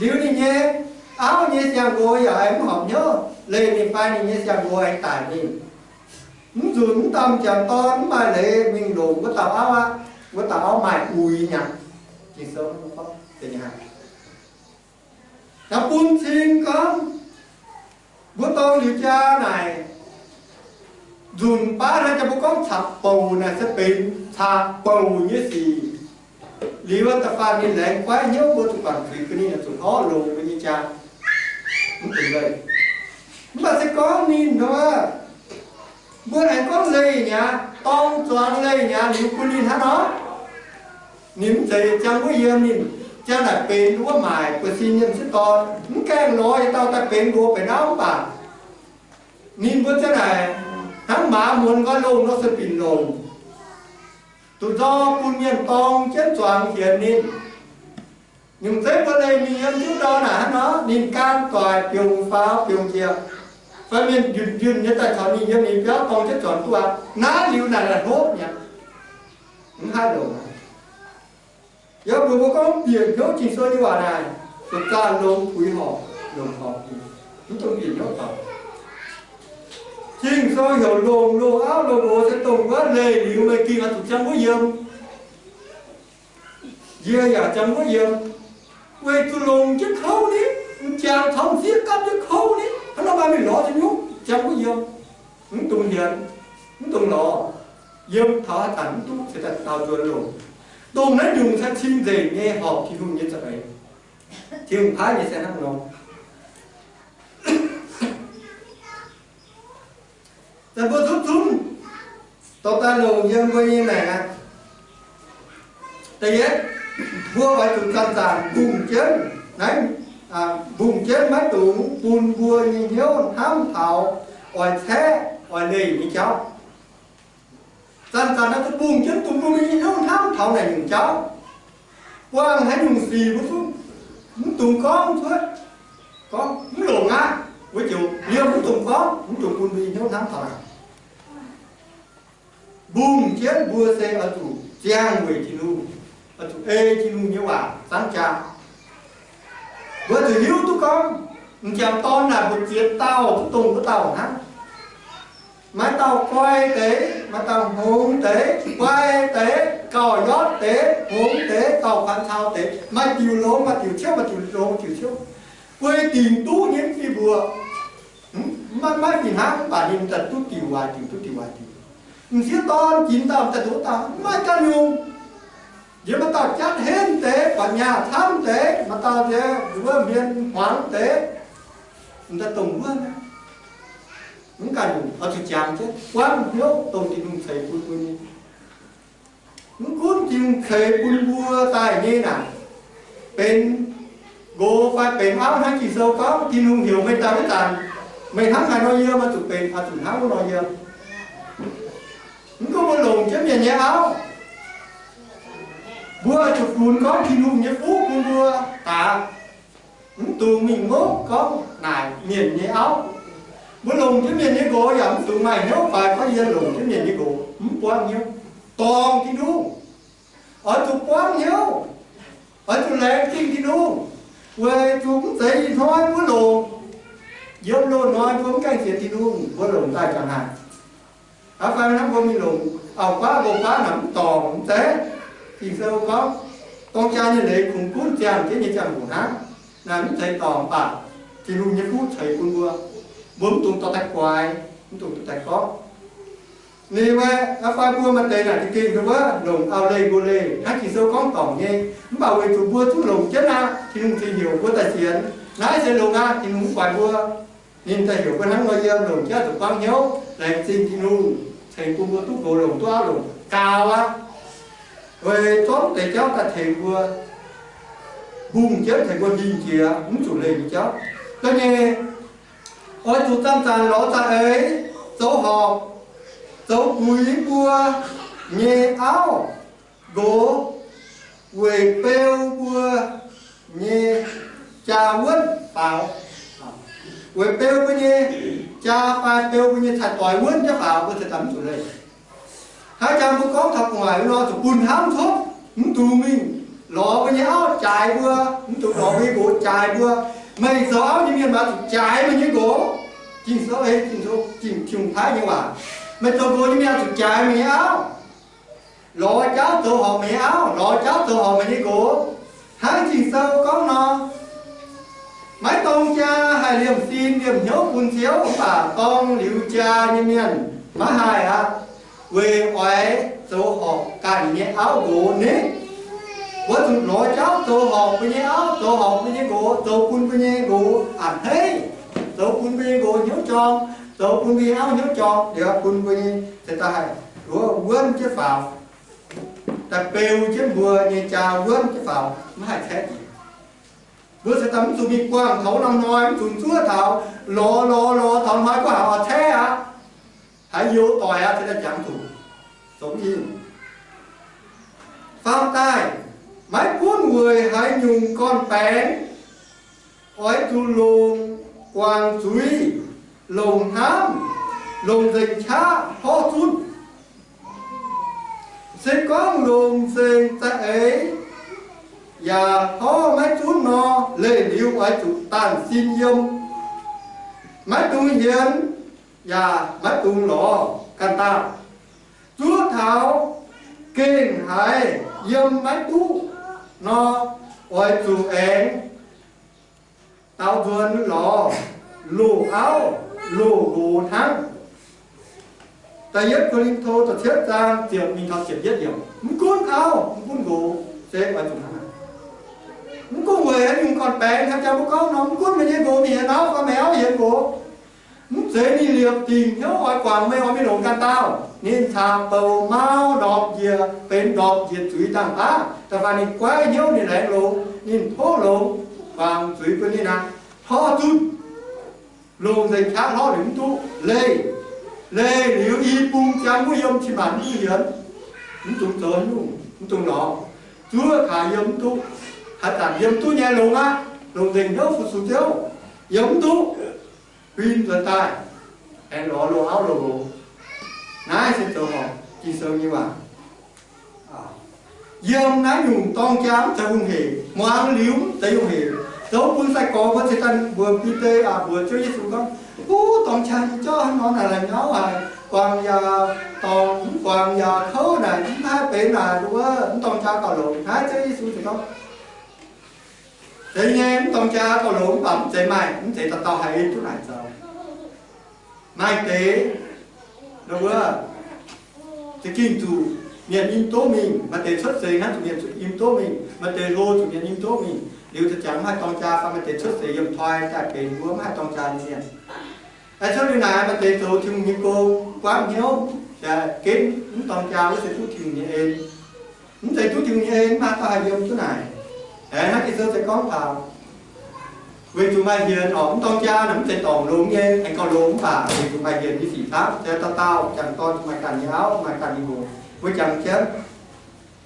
Liuz ninh nyei auv nyei siang-nqox yaac aengx mv horpc hnyouv leih mingh fai ninh nyei siang-nqox aengx daic mingh. Mv nzunc mv dauh m'jangc dorn mv maaih leiz mingh longc wuov dauh auv aqv. Wuov dauh auv maaih uix nyei aqv. Ging-Sou gorngv, naaiv bun cing gorngv mbuo dorng liuz jaa naaic, nzunc baav naaiv jaa mbuo gorngv caqv-bouc naaic se benx caqv-bouc nyei sic. Liuz da'faanh ninh laengz guaiv hnyouv mbuo zuqc guangc zuiz bun ninh, zuqc orv longx mbuo nyei jaa. Mv dungx leih. Mv baac se gorngv ninh nor, mbuo aengx gorngv leih mi'aqv, dorng zuangx leih mi'aqv liuz bun ninh hnangv nor, ninh mv zeiz jangx wuov yiem, ninh jangx naaic benx wuov maaic buoz sin nyei m'sieqv dorn, mv gaengh lorz yietc dauh daaih benx nqox benx auv mv baac ninh mbuo ziang naaic hnangv maaz muonz nqoi longh nor se binc longc, duqv nzorng bun mienh dorng jienv zuangx hienx ninh. Nyungc zeiv mbuo leih mingh yiem jiuv ndau naaic hnangv nor, ninh gaam doic biongc faaux biongc njiec, fai mienh njunh njunh nyei daaih caux ninh yiem ninh biauv dorng jienv zuangx duqv aqv. Naaiv liuz naaic la'hopv mi'aqv, mv haih longc aqv. Yie mbuo mbuo gorngv bieqc hnyouv Ging-Sou nyei waac naaic, zuqc zaah longx puix horc, longx horc, mv dungx bieqc hnyouv taux. Ging-Sou heuc longc loz-auv loz-nqox se dongh wuov leih liuz meih gengh oix zuqc jangx wuov yiem. Yie yaac jangx wuov yiem, weic zuqc longc jienv kouv ni, m'jangc caux m'sieqv gapv jienv kouv ni, hnangv nor maaih mingh lorz za'nyungc jangx wuov yiem, mv dungx hienx, mv dungx lorz, yiem taux haaix zanc mv duqv cingx daaih dau nzuonx longc. Dongh naaiv nyungc se cing-nzengc nyei horpc Tin-Hungh nyei za'eix. Tin-Hungh paaiv nyei se hnangv nor. Daaih mbuo zungv zungv dorh daaih longc yiem mbuo nyei maengc aqv. Da'yietv, mbuo oix zuqc zanc-zanc mbungh jienv naaiv, mbungh jienv maiv dungx bun mbuo nyei hnyouv hnamv taux oix caeqv oix leih nyei jauv. Zanc-zanc naaiv zuqc mbungh jienv dongh mbuo nyei hnyouv hnamv taux naaic nyungc jauv. Buangh haaix nyungc sic mbuo zungv mv dungx gorngv cuotv, gorngv mv longc aqv. Wuov joux yiem mv dungx gorngv, mv dungx bun mbuo nyei hnyouv hnamv taux naaic. Mbungh jienv mbuo se oix zuqc ziangh weic Tin-Hungh, oix zuqc ei Tin-Hungh nyei waac zangv jaa. Mbuo zuqc hiuv duqv gorngv m'jangc dorn naaic mbu'ziex dauh zuqc dongh wuov dauh hnangv. Maaih dauh guai deix, maaih dauh hngongx deix. Guai deix gauh yotv deix, hngongx deix gauh kuanx cau deix, maaih diuc longx maaih diuc ciouv, maaih diuc longx diuc ciouv. Guei dingc duqv nyei mv fih mbuoqc. Maiv, maiv fih hnangv, mv baac ninh daaih duqv diuc waaic diuc, duqv diuc waaic diuc. M'sieqv dorn ginx dauh daaih duqv dauh maiv ganh nyungc. Yie maaih dauh jatv henv deix, buatc nyaah camv deix, maaih dauh nziex wuov hmien hmuangx deix, m'daaih dongh wuov naaiv. Mv ganh nyungc oix zuqc jangx jienv buangv hnyouv dongh Tin-Hungh ceix bun mbuo nyei. Mv gunv Tin-Hungh ceix bun mbuo daaih nyei naaic, benx nqox fai benx auv hnangv Ging-Sou gorngv Tin-Hungh heuc meih daaih wuov zanc, meih hnangv haaix nor yiem oix zuqc benx, oix zuqc hnangv wuov nor yiem. Mv gunv mbuo longc jienv mienh nyei auv, mbuo oix zuqc funx gorngv Tin-Hungh nyei fuqv bun mbuo daaih. Mv dungx mingh ngopv gorngv naaic mienh nyei auv. Mbuo longc jienv mienh nyei nqox yaac mv dungx maaih hnyouv faix gorngv yie longc jienv mienh nyei nqox, mv buangv hnyouv. Dorngc Tin-Hungh, oix zuqc buangv hnyouv, oix zuqc laengz zingh Tin-Hungh, weic zuqc mv zeiz ih hnoi mbuo longc, yiem loz-hnoi mbuo mv gaengh sienx Tin-Hungh, mbuo longc daaih ga'naaiv. Aa, fai hnangv mbuo mingh longc auv-guaav nqo-guaav naaic mv dorngc mv zeiz. Ging-Sou gorngv, dorng jaa nyei leiz kungx gunv ziangh jienv nyei ziangh hoc hnangv. Naaiv mv zeiz dorngc baac Tin-Hungh nyei fuqv ceix bun mbuo. Mbuo mv dungx dorh daaih guaix, mv dungx dorh daaih gorngv. Ninh mbuo, aa, fai mbuo maaih deix naaic za'gengh wuov longc auv-leih nqox-leih hnangv Ging-Sou gorngv dorngc nyei. Mv baac weic zuqc mbuo zungv longc jienv aqv, Tin-Hungh cingx heuc mbuo daaih sienx. Naaiv se longx aqv, Tin-Hungh mv guaix mbuo. Ninh daaih heuc mbuo hnangv nor yiem, longc jienv zuqc buangv hnyouv, laengz zingh Tin-Hungh ceix bun mbuo duqv nqox longc, duqv auv longc, gaux aqv. Weic zorqv deix jauv daaih tengx mbuo, mbungh jienv tengx mbuo hingh jiex mv zuqc leih nyei jauv. Da'nyeic, Oix zuqc zanc-zanc lorz za'eix zoux horpc, zoux buix mbuo nyei auv nqox, weic beu mbuo nyei jaa wuonv faaux, weic beu mbuo nyei jaa fai beu mbuo nyei cai-doix wuonv jienv faaux, mbuo ceix daaih mv zuqc leih. Hnangv jang mbuo gorngv taux gu'nguaaic nor, zuqc bun hnamv cuotv, mv dungx mingh lorz mbuo nyei auv jaaix mbuo, mv dungx lorz mbuo nyei nqox jaaix mbuo. Meih zoux auv nyei mienh maah, zuqc jaaix meih nyei nqox. Ging-Sou ei, Ging-Sou, Ging-Sou, Tin-Hungh paaiv nyei waac. Meih zoux nqox nyei mienh zuqc jaaix meih nyei auv. Lorz jauv zoux horpc meih nyei auv, lorz jauv zoux horpc meih nyei nqox. Hnangv Ging-Sou gorngv nor, maiv dorng jaa haih liemh sin liemh hnyouv bun Ziouv, mv baac dorng liuz jaa nyei mienh maiv haih aqv, weic oix zoux horpc ganh nyei auv nqox ni. Mbuo zuqc lorz jauv zoux horpc mbuo nyei auv, zoux horpc mbuo nyei nqox, zoux bun mbuo nyei nqox a'hneiv, zoux bun mbuo nyei nqox hnyouv jorng, zoux bun mbuo nyei auv hnyouv jorng, liuz bun mbuo nyei ceix daaih haih wuonv jienv faaux, daaih beu jienv mbuo nyei jaa wuonv jienv faaux, maiv haih caeqv jiex. Mbuo ceix daaih mv zuqc mingh buangh taux norm hnoi, mv zuqc zuov taux, lorz lorz lorz taux hnoi gu'haav oix caeqv aqv, haiz youz doic aqv, ceix daaih jangx zuqc zoux hingh. Faam daaih maiv gunv weic haaix nyungc gorn-baengx, oix zuqc longc guangc zuiz, longc hnamv, longc nzengc qaqv hlorv zunv. Se gorngv longc nzengc za'eix yaac hlorv maiv zunv nor, leih liuz oix zuqc danh sin yiem, maiv dungx hienx yaac maiv dungx lorz ganh dauh. Zuov taux gengh haiz yiem maiv duqv nor, oix zuqc aengx daux nzuonx lorz loz-auv loz-nqox hnangv. Da'yietv Ko^lin^to da'cietv zaang ziepc mingh taux ziepc yietv yiemc, mv gunv auv mv gunv nqox se oix zuqc hnangv naaic. Mv gunv weic haaix nyungc gorn-baengx, hnangv jang mbuo gorngv nor, mv gunv meih nyei nqox mingh hienx auv fai meih auv hienx nqox, mv zeiz ninh liepc dingc hnyouv oix guangc meih, oix mingh longc ganh dauh. Ninh caux bou mauv ndorpc njiec, benx ndorpc njiec zuiz dangh baav. Da'faanh ninh guaiv hnyouv, ninh laengz longx, ninh tov longx guangc zuiz bun ninh aqv. Hlorv zunv, longc nzengc qaqv hlorv liuz mv duqv, leih, leih liuz i bung ziangx wuov yiem cin-maanc mv duqv hienx, mv dungx zoux nyungc, mv dungx lorz, zuov kaax yiem mv duqv, haaix zanc yiem duqv nyei longx aqv, longc nzengc hnyouv fu-sux Ziouv, yiem mv duqv, huin nzuonx daaih, aengx lorz loz-auv loz-nqox. Naaiv se zoux horpc Ging-Sou nyei waac. Yiem naaiv nyungc dorng jaa mv zeiz hungh heic, muangx liuz mv zeiz hungh heic. Zoux bun sai-gorx mbuo ceix daaih mbuox Bide, aa, mbuox Ziouv Yesu gorngv, Uv, dorng jaa nyei jauv hnangv nor naaic la'nyauv haic, guangc yaac dorngc, mv guangc yaac kouv naaic, mv haih benx naaic wuov, mv dorng jaa gauh longx. Naaiv Ziouv Yesu ziouc gorngv, Zeiz nyei, mv dorng jaa gauh longx, mv baac mv zeiz maaih, mv zeiz dauh dauh haih duqv naaic zoux. Maaih deix, wuov, za'gengh zuqc mienh im ndoqv mingh, maaih deix cuotv seix hnangv zuqc mienh im ndoqv mingh, maaih deix hlo zuqc mienh im ndoqv mingh. Liuz za'jangc mv haih dorng jaa fai maaih deix cuotv seix yiem toi daaih benx wuov mv haih dorng jaa nyei mienh. Aengx cuotv liuz naaic, maaih deix zoux Tin-Hungh nyei gong, buangv hnyouv, genv mv dorng jaa wuov se duqv Tin-Hungh nyei en. Mv zeiz duqv Tin-Hungh nyei en mv baac dauh haih yiem duqv naaic. Aengx naaiv Ging-Sou se gorngv taux, weic zuqc maaih hienx orqc, mv dorng jaa naaic mv zeiz dorngc longx nyei, aengx gauh longx mv baac weic zuqc maaih hienx nyei sic camv, se dauh dauh jangc dorn zuqc maaih ganh nyei auv, maaih ganh nyei nqox. Mbuo jangx jienv,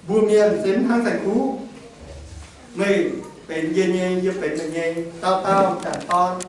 mbuo mienh se mv hnangv saeng-kuv. Meih benx yie nyei, yie benx meih nyei, dauh dauh jangc dorn.